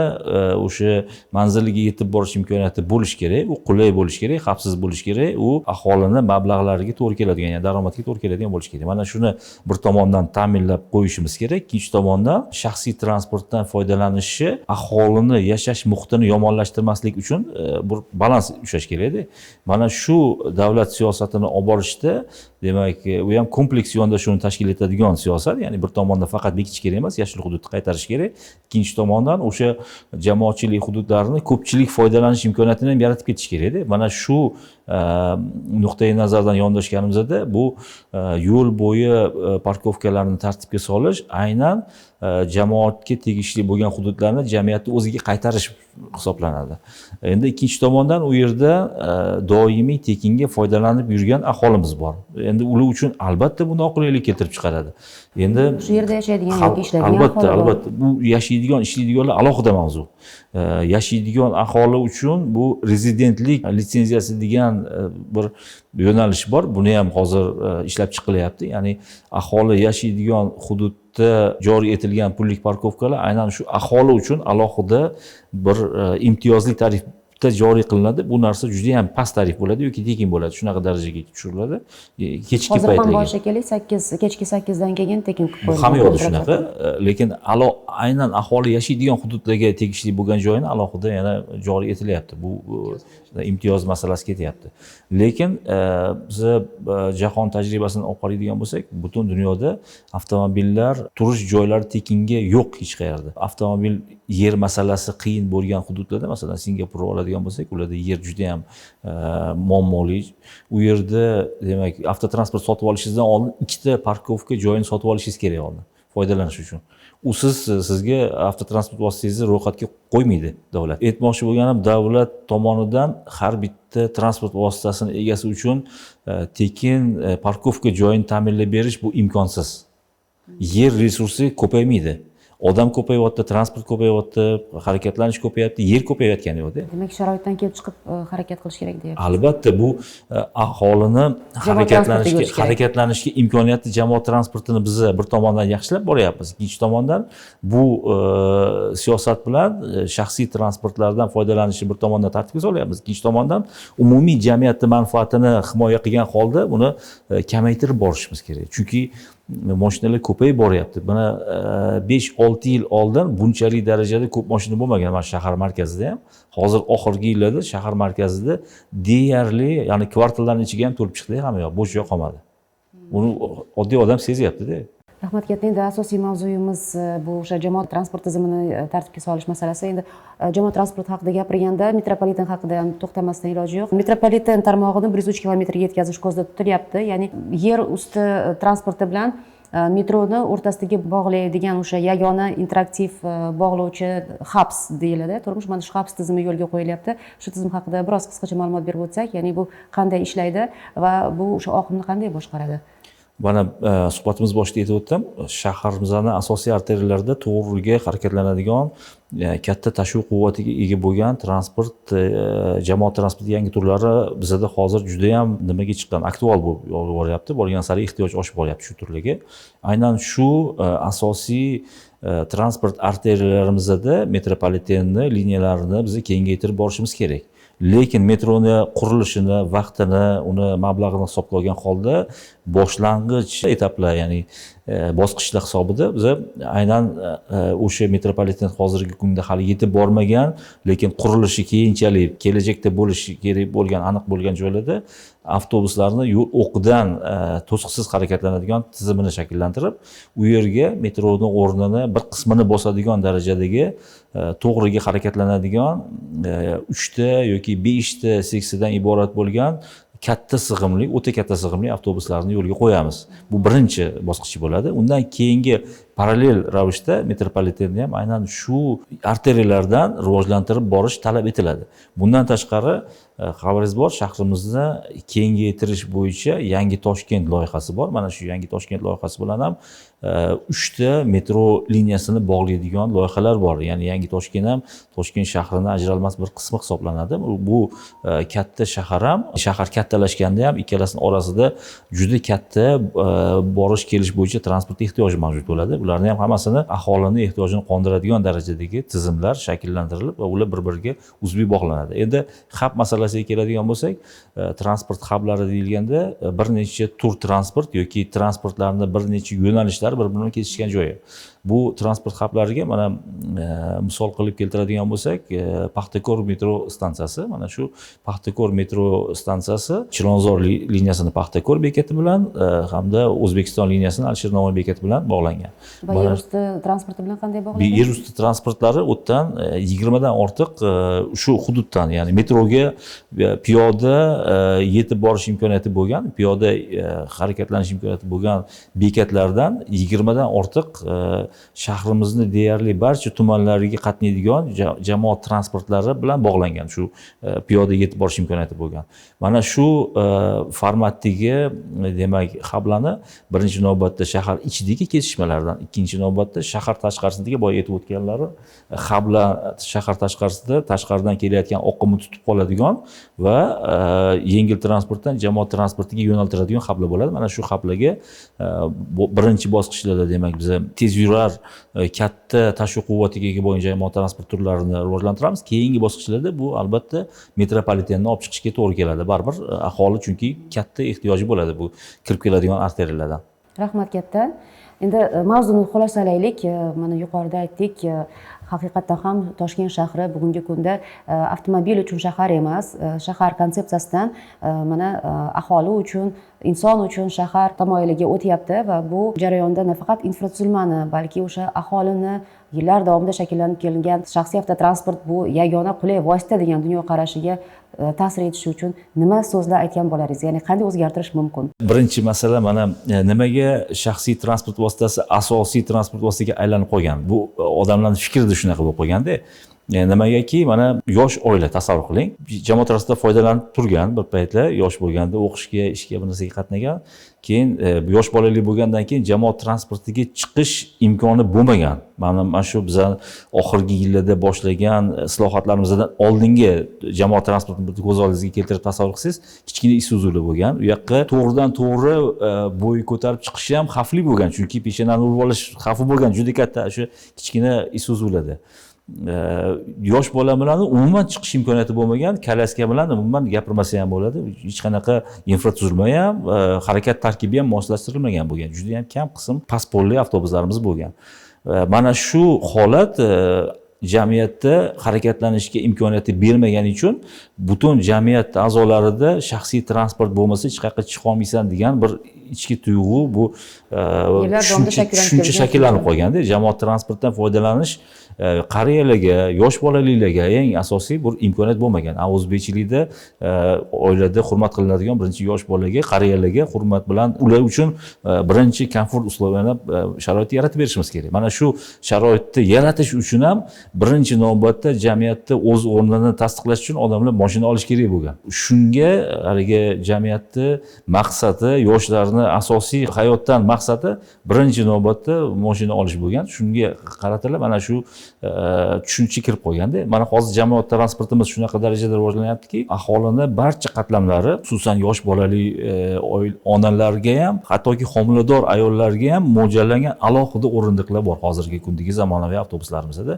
o'sha manziliga yetib borish imkoniyati bo'lishi kerak, u qulay bo'lishi kerak, xavfsiz bo'lishi kerak, u aholini mablag'lariga to'g'ri keladigan, ya'ni daromadga to'g'ri keladigan bo'lishi kerak. Mana shuni bir tomondan ta'minlab qo'yishimiz kerak, ikkinchi tomondan shaxsiy transportdan foydalanishi aholini yashash muhitini yomonlashtirmaslik uchun bir balans ushlash kerakda. Mana shu davlat siyosatini olib borishda, demak, u ham kompleks yondashuvni tashkil etadigan siyosat. Ya'ni bir tomondan faqat bekitish kerak emas, yashil hududni qaytarish kerak, ikkinchi tomondan o'sha jamoatchilik hududlarini ko'pchilik foydalanish imkoniyatini ham yaratib ketish kerakda. Mana shu nuqtai nazardan yondashganimizda bu yo'l bo'yi parkovkalarni tartibga solish aynan jamoatga tegishli bo'lgan hududlarni jamiyatni o'ziga qaytarish hisoblanadi. Endi ikkinchi tomondan u yerda doimiy tekinga foydalanib yurgan aholimiz bor. Endi ular uchun albatta bu noqulaylik keltirib chiqaradi. Endi shu yerda yashaydigan yoki ishlaydigan albatta, aholi bor. Albatta, bu yashaydigan, ishlaydiganlar alohida mavzu. Yashaydigan aholi uchun bu rezidentlik litsenziyasi degan bir yo'nalish bor. Buni ham hozir ishlab chiqilyapti. Ya'ni aholi yashaydigan hududda joriy etilgan pullik parkovkalar aynan shu aholi uchun alohida bir imtiyozli tarifda joriy qilinadi. Bu narsa juda ham past tarif bo'ladi yoki tekin bo'ladi. Shunaqa darajaga tushiriladi. Kechki Hozir ham paytlarga. bor shekilli, 8, kechki 8dan keyin tekin qilib Bu qo'yilgan. hamma yoqda shunaqa, lekin aynan aholi yashaydigan hududlarga tegishli bo'lgan joyini alohida yana joriy etilyapti. Bu imtiyoz masalasi ketyapti. Lekin biza jahon tajribasini olib qaraydigan bo'lsak, butun dunyoda avtomobillar turish joylari tekinga yo'q hech qayerda. Avtomobil yer masalasi qiyin bo'lgan hududlarda, masalan, Singapurni oladigan bo'lsak, ularda yer juda ham muammoli. U yerda, demak, avtotransport sotib olishingizdan oldin ikkita parkovka joyini sotib olishingiz kerak oldin foydalanish uchun. Usiz sizga avtotransport vositangizni ro'yxatga qo'ymaydi davlat. Aytmoqchi bo'lganim, davlat tomonidan har bitta transport vositasini egasi uchun tekin parkovka joyini ta'minlab berish bu imkonsiz. Yer resursi ko'paymaydi. Odam ko'payyapti, transport ko'payyapti, harakatlanish ko'payapti, yer ko'payayotgani yo'qda. Demak, sharoitdan kelib chiqib harakat qilish kerak deyapsiz. Albatta, bu aholini transportiga o'tish kerak. Harakatlanishga imkoniyati, jamoat transportini biz bir tomondan yaxshilab boryapmiz, ikkinchi tomondan bu siyosat bilan shaxsiy transportlardan foydalanishni bir tomondan tartibga solyapmiz, ikkinchi tomondan umumiy jamiyatni manfaatini himoya qilgan holda buni kamaytirib borishimiz kerak. Chunki mashinalar ko'payib boryapti. Mana 5-6 yil oldin bunchalik darajada ko'p mashina bo'lmagan mana shahar markazida ham. Hozir oxirgi yillarda shahar markazida deyarli, ya'ni kvartallarning ichiga ham to'lib chiqdi, hamma yoq, bo'sh joy qolmadi. Buni oddiy odam sezyapti-da. Rahmat katta. Endi asosiy mavzuyimiz bu o'sha jamoat transport tizimini tartibga solish masalasi. Endi jamoat transporti haqida gapirganda metropoliten haqida ham to'xtamasdan iloji yo'q. Metropoliten tarmog'ini 103 kilometrga yetkazish ko'zda tutilyapti. Ya'ni yer usti transporti bilan metroni o'rtasidagi bog'laydigan o'sha yagona interaktiv bog'lovchi hubs deyiladi, to'g'rimi? Mana shu hubs tizimi yo'lga qo'yilyapti. Shu tizim haqida biroz qisqacha ma'lumot berib o'tsak, ya'ni bu qanday ishlaydi va bu o'sha oqimni qanday boshqaradi? Mana suhbatimiz boshida aytib o'tdim, shaharimizni asosiy arteriyalarida to'g'riga harakatlanadigan katta tashuv quvvatiga ega bo'lgan transport, jamoat transporti yangi turlari bizada hozir juda ham nimaga chiqqan, aktual bo'lib boryapti, borgan sari ehtiyoj oshib boryapti shu turlarga. Aynan shu asosiy transport arteriyalarimizda metropolitenni liniyalarini biz kengaytirib borishimiz kerak. Lekin metroni qurilishini, vaqtini, uni mablag'ini hisobga olgan holda boshlang'ich etaplar, ya'ni bosqichlar hisobida biz aynan o'sha metropoliten hozirgi kunda hali yetib bormagan, lekin qurilishi keyinchalik kelajakda bo'lishi kerak bo'lgan, aniq bo'lgan joylarda avtobuslarni yo'l o'qidan to'siqsiz harakatlanadigan tizimini shakllantirib, u yerga metroni o'rnini bir qismini bosadigan darajadagi to'g'riga harakatlanadigan 3ta yoki 5ta seksiyadan iborat bo'lgan katta sig'imli, o'ta katta sig'imli avtobuslarni yo'lga qo'yamiz. Bu birinchi bosqichi bo'ladi. Undan keyingi parallel ravishda metropolitenni ham aynan shu arteriyalardan rivojlantirib borish talab etiladi. Bundan tashqari, xabaringiz bor, shahrimizni kengaytirish bo'yicha Yangi Toshkent loyihasi bor. Mana shu Yangi Toshkent loyihasi bilan ham 3 ta metro liniyasini bog'laydigan loyihalar bor. Ya'ni Yangi Toshkent ham Toshkent shahrini ajralmas bir qismi hisoblanadi. Bu katta shahar ham, shahar kattalashganda ham ikkalasining orasida juda katta borish kelish bo'yicha transport ehtiyoji mavjud bo'ladi. Ularni ham hammasini aholini ehtiyojini qondiradigan darajadagi tizimlar shakllantirilib va ular bir-biriga uzviy bog'lanadi. Endi hub masalasiga keladigan bo'lsak, transport hublari deyilganda bir necha tur transport yoki transportlarni bir necha yo'nalishlari bir-biri bilan kesishgan joyi. Bu transport hublariga mana misol qilib keltiradigan bo'lsak, Paxtakor metro stansiyasi, mana shu Paxtakor metro stansiyasi Chilonzor liniyasini Paxtakor bekati bilan hamda O'zbekiston liniyasini Alisher Navoiy bekati bilan bog'langan. Va yer usti transporti bilan qanday bog'langan? Yer usti transportlari u yerdan 20 dan ortiq shu hududdan, ya'ni metroga piyoda yetib borish imkoniyati bo'lgan, piyoda harakatlanish imkoniyati bo'lgan bekatlardan 20 dan ortiq shahrimizni deyarli barcha tumanlariga qatnaydigan jamoat transportlari bilan bog'langan, shu piyoda yetib borish imkoniyati bo'lgan. Mana shu formatdagi demak hublarni birinchi navbatda shahar ichidagi kesishmalardan, ikkinchi navbatda shahar tashqarisidagi boya aytib o'tganlari hublar shahar tashqarisida tashqaridan kelayotgan oqimni tutib qoladigan va yengil transportdan jamoat transportiga yo'naltiradigan hublar bo'ladi. Mana shu hublarga birinchi bosqichlarda demak biz tez yurar katta tashuv quvvatiga ega bo'lgan jamoat transport turlarini rivojlantiramiz. Keyingi bosqichlarda bu albatta metropolitenni olib chiqishga to'g'ri keladi. Baribir aholi chunki katta ehtiyoji bo'ladi bu kirib keladigan arteriyalardan. Rahmat katta. Endi mavzuni xulosalaylik. Mana yuqorida aytdik, haqiqatdan ham Toshkent shahri bugungi kunda avtomobil uchun shahar emas, shahar konsepsiyasidan mana aholi uchun, inson uchun shahar tamoyiliga o'tyapti va bu jarayonda nafaqat infratuzilmani, balki o'sha aholini yillar davomida shakllanib kelingan shaxsiy avtotransport bu yagona qulay vosita degan dunyoqarashiga ta'sir etishi uchun nima so'zlar aytgan bo'laringiz? Ya'ni qanday o'zgartirish mumkin? Birinchi masala mana nimaga shaxsiy transport vositasi asosiy transport vositasiga aylanib qolgan? Bu odamlarning fikrida shunaqa bo'lib qolganda. Nimagaki mana yosh oila tasavvur qiling, jamoat transportidan foydalanib turgan bir paytlar yosh bo'lganda o'qishga, ishga, bir narsaga qatnagan, keyin yosh bolali bo'lgandan keyin jamoat transportiga chiqish imkoni bo'lmagan. Mana shu bizlar oxirgi yillarda boshlagan islohotlarimizdan oldingi jamoat transportini ko'z oldingizga keltirib tasavvur qilsangiz, kichkina Isuzu'lar bo'lgan. U yoqqa to'g'ridan to'g'ri bo'y ko'tarib chiqishi ham xavfli bo'lgan, chunki peshonani urib olish xavfi bo'lgan juda katta shu kichkina Isuzu'larda. Yosh bola bilan umuman chiqish imkoniyati bo'lmagan, kolyaska bilan umuman gapirmasa ham bo'ladi. Hech qanaqa infratuzilma ham, harakat tarkibi ham moslashtirilmagan bo'lgan. Juda ham kam qism past polli avtobuslarimiz bo'lgan. Mana shu holat jamiyatda harakatlanishga imkoniyati bermagani uchun butun jamiyat a'zolarida shaxsiy transport bo'lmasa hech qayerga chiqa olmaysan degan bir ichki tuyg'u bu tushuncha shakllanib qolganda. Jamoat transportidan foydalanish qariyalarga, yosh bolalilarga eng asosiy bir imkoniyat bo'lmagan. O'zbekchilikda oilada hurmat qilinadigan birinchi yosh bolaga, qariyalarga hurmat bilan ular uchun birinchi komfort usloviyani sharoitni yaratib berishimiz kerak. Mana shu sharoitni yaratish uchun ham birinchi navbatda jamiyatda o'z o'rnini tasdiqlash uchun odamlar mashina olish kerak bo'lgan. Shunga haligi jamiyatni maqsadi, yoshlarni asosiy hayotdan maqsadi birinchi navbatda mashina olish bo'lgan. Shunga qaratilib mana shu tushuncha kirib qolganda. Mana hozir jamoat transportimiz shunaqa darajada rivojlanyaptiki, aholini barcha qatlamlari, xususan yosh bolali onalarga ham, hattoki homilador ayollarga ham mo'ljallangan alohida o'rindiqlar bor hozirgi kundagi zamonaviy avtobuslarimizda.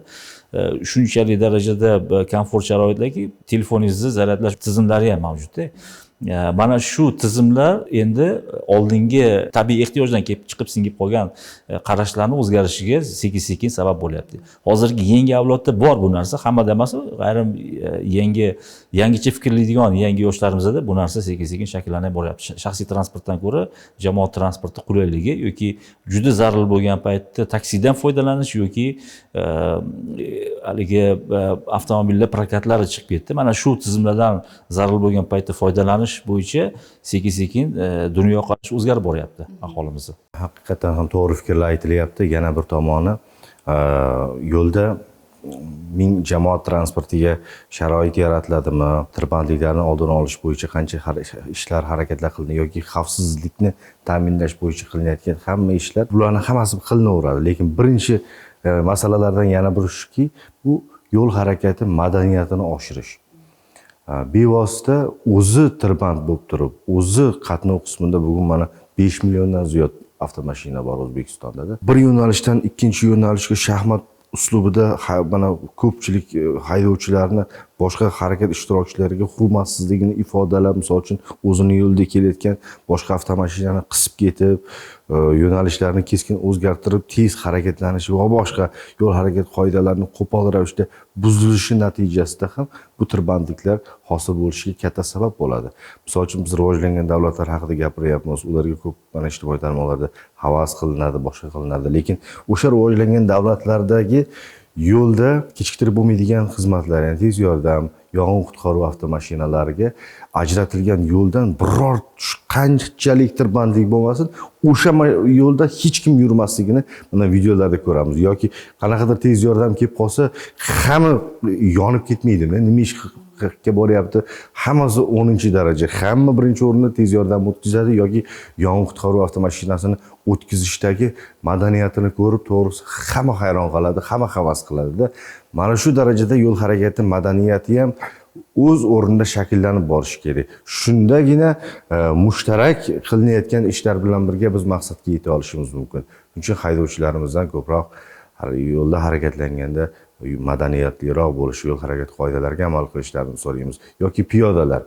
Shunchalik darajada komfort sharoitlarki, telefoningizni zaryadlash tizimlari ham mavjudda. Mana shu tizimlar endi oldingi tabiiy ehtiyojdan kelib chiqib singib qolgan qarashlarni o'zgarishiga sekin-sekin sabab bo'lyapti. Hozirgi yangi avlodda bor bu narsa, hammada emas, ayrim yangicha fikrlaydigan yangi yoshlarimizda bu narsa sekin-sekin shakllanib boryapti. Shaxsiy transportdan ko'ra jamoat transporti qulayligi yoki juda zarur bo'lgan paytda taksidan foydalanish yoki haligi avtomobillar prokatlari chiqib ketdi. Mana shu tizimlardan zarur bo'lgan paytda foydalanish harakatlanishni bo'yicha sekin-sekin dunyoqarash o'zgarib boryapti aholimizni. Haqiqatan ham to'g'ri fikrlar aytilyapti. Yana bir tomoni, yo'lda ming jamoat transportiga sharoit yaratiladimi, tirbandliklarni oldini olish bo'yicha qancha ishlar, harakatlar qilinadi yoki xavfsizlikni ta'minlash bo'yicha qilinayotgan hamma ishlar, bularni hammasi qilinaveradi. Lekin birinchi masalalardan yana biri shuki, bu yo'l harakati madaniyatini oshirish. Bevosita o'zi tirband bo'lib turib, o'zi qatnov qismida bugun mana 5 milliondan ziyod avtomashina bor O'zbekistonda. Bir yo'nalishdan ikkinchi yo'nalishga shaxmat uslubida mana ko'pchilik haydovchilarni boshqa harakat ishtirokchilariga hurmatsizligini ifodalab, misol uchun o'zini yo'lida kelayotgan boshqa avtomashinani qisib ketib, yo'nalishlarni keskin o'zgartirib, tez harakatlanishi va boshqa yo'l harakat qoidalarini qo'pol ravishda buzilishi natijasida ham bu tirbandliklar hosil bo'lishiga katta sabab bo'ladi. Misol uchun biz rivojlangan davlatlar haqida gapiryapmiz, ularga ko'p mana ijtimoiy tarmoqlarda havas qilinadi, boshqa qilinadi, lekin o'sha rivojlangan davlatlardagi yo'lda kechiktirib bo'lmaydigan xizmatlar, ya'ni tez yordam, yong'in qutqaruv avtomashinalariga ajratilgan yo'ldan biror qanchalik tirbandlik bo'lmasin, o'sha yo'lda hech kim yurmasligini mana videolarda ko'ramiz. Yoki qanaqadir tez yordam kelib qolsa, hamma yonib ketmaydimi? Nima ish ga boryapti? Hammasi 10-daraja, hamma birinchi o'rinda tez yordam o'tkazadi yoki yong'in qutqaruv avtomashinasini o'tkazishdagi madaniyatini ko'rib, to'g'risi hamma hayron qoladi, hamma havas qiladida. Mana shu darajada yo'l harakati madaniyati ham o'z o'rnida shakllanib borishi kerak. Shundagina mushtarak qilinayotgan ishlar bilan birga biz maqsadga yeta olishimiz mumkin. Shuning uchun haydovchilarimizdan ko'proq yo'lda harakatlanganda madaniyatliroq bo'lishi, yo'l harakati qoidalariga amal qilishlarini so'raymiz. Yoki piyodalar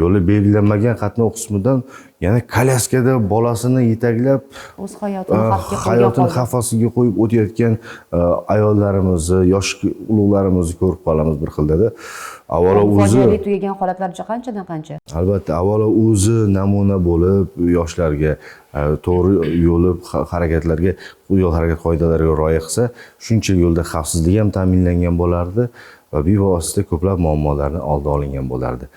yo'li belgilanmagan qatnov qismidan yana kolyaskada bolasini yetaklab o'z hayotini xavf ostiga qo'yib o'tayotgan ayollarimizni, yosh ulug'larimizni ko'rib qolamiz bir xildada. Avvalo o'zi fojiali tugagan holatlar qanchadan qancha. Albatta, avvalo o'zi namuna bo'lib yoshlarga to'g'ri yo'li harakatlarga, yo'l harakat qoidalariga rioya qilsa, shuncha yo'lda xavfsizlik ham ta'minlangan bo'lardi va bevosita ko'plab muammolarni oldi olingan bo'lardi.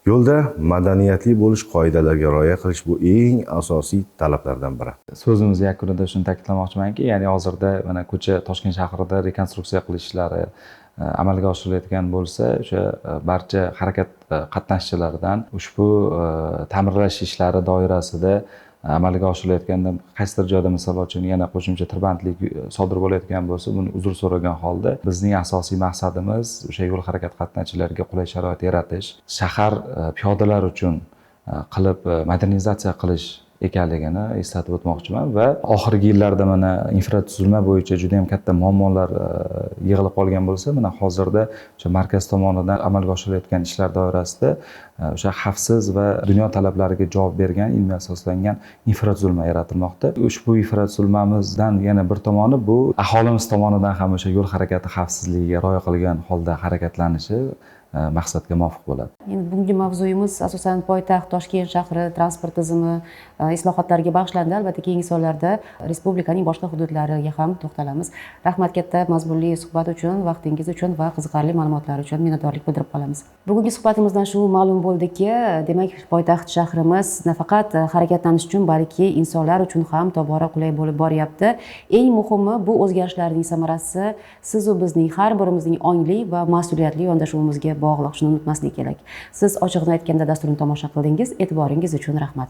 Yo'lda madaniyatli bo'lish, qoidalarga rioya qilish bu eng asosiy talablardan biri. So'zimiz yakunida shuni ta'kidlamoqchimanki, ya'ni hozirda mana ko'cha Toshkent shahrida rekonstruksiya qilish ishlari amalga oshirilayotgan bo'lsa, o'sha barcha harakat qatnashchilaridan ushbu ta'mirlash ishlari doirasida amalga oshirilayotganda qaysidir joyda misol uchun yana qo'shimcha tirbandlik sodir bo'layotgan bo'lsa, buni uzr so'ragan holda bizning asosiy maqsadimiz o'sha yo'l harakat qatnashchilariga qulay sharoit yaratish, shahar piyodalar uchun qilib modernizatsiya qilish ekanligini eslatib o'tmoqchiman. Va oxirgi yillarda mana infratuzilma bo'yicha juda ham katta muammolar yig'ilib qolgan bo'lsa, mana hozirda o'sha markaz tomonidan amalga oshirilayotgan ishlar doirasida o'sha xavfsiz va dunyo talablariga javob bergan ilmiy asoslangan infratuzilma yaratilmoqda. Ushbu infratuzilmamizdan yana bir tomoni bu aholimiz tomonidan ham o'sha yo'l harakati xavfsizligiga rioya qilgan holda harakatlanishi maqsadga muvofiq bo'ladi. Endi bugungi mavzuyimiz asosan poytaxt Toshkent shahri transport tizimi islohotlariga bag'ishlandi. Albatta keyingi sonlarda respublikaning boshqa hududlariga ham to'xtalamiz. Rahmat katta mazmunli suhbat uchun, vaqtingiz uchun va qiziqarli ma'lumotlar uchun minnatdorlik bildirib qolamiz. Bugungi suhbatimizdan shu ma'lum bo'ldiki, demak poytaxt shahrimiz nafaqat harakatlanish uchun, balki insonlar uchun ham tobora qulay bo'lib boryapti. Eng muhimi bu o'zgarishlarning samarasi siz va bizning har birimizning ongli va mas'uliyatli yondashuvimizga bog'liq. Shuni unutmaslik kerak. Siz ochig'ini aytganda dasturini tomosha qildingiz. E'tiboringiz uchun rahmat.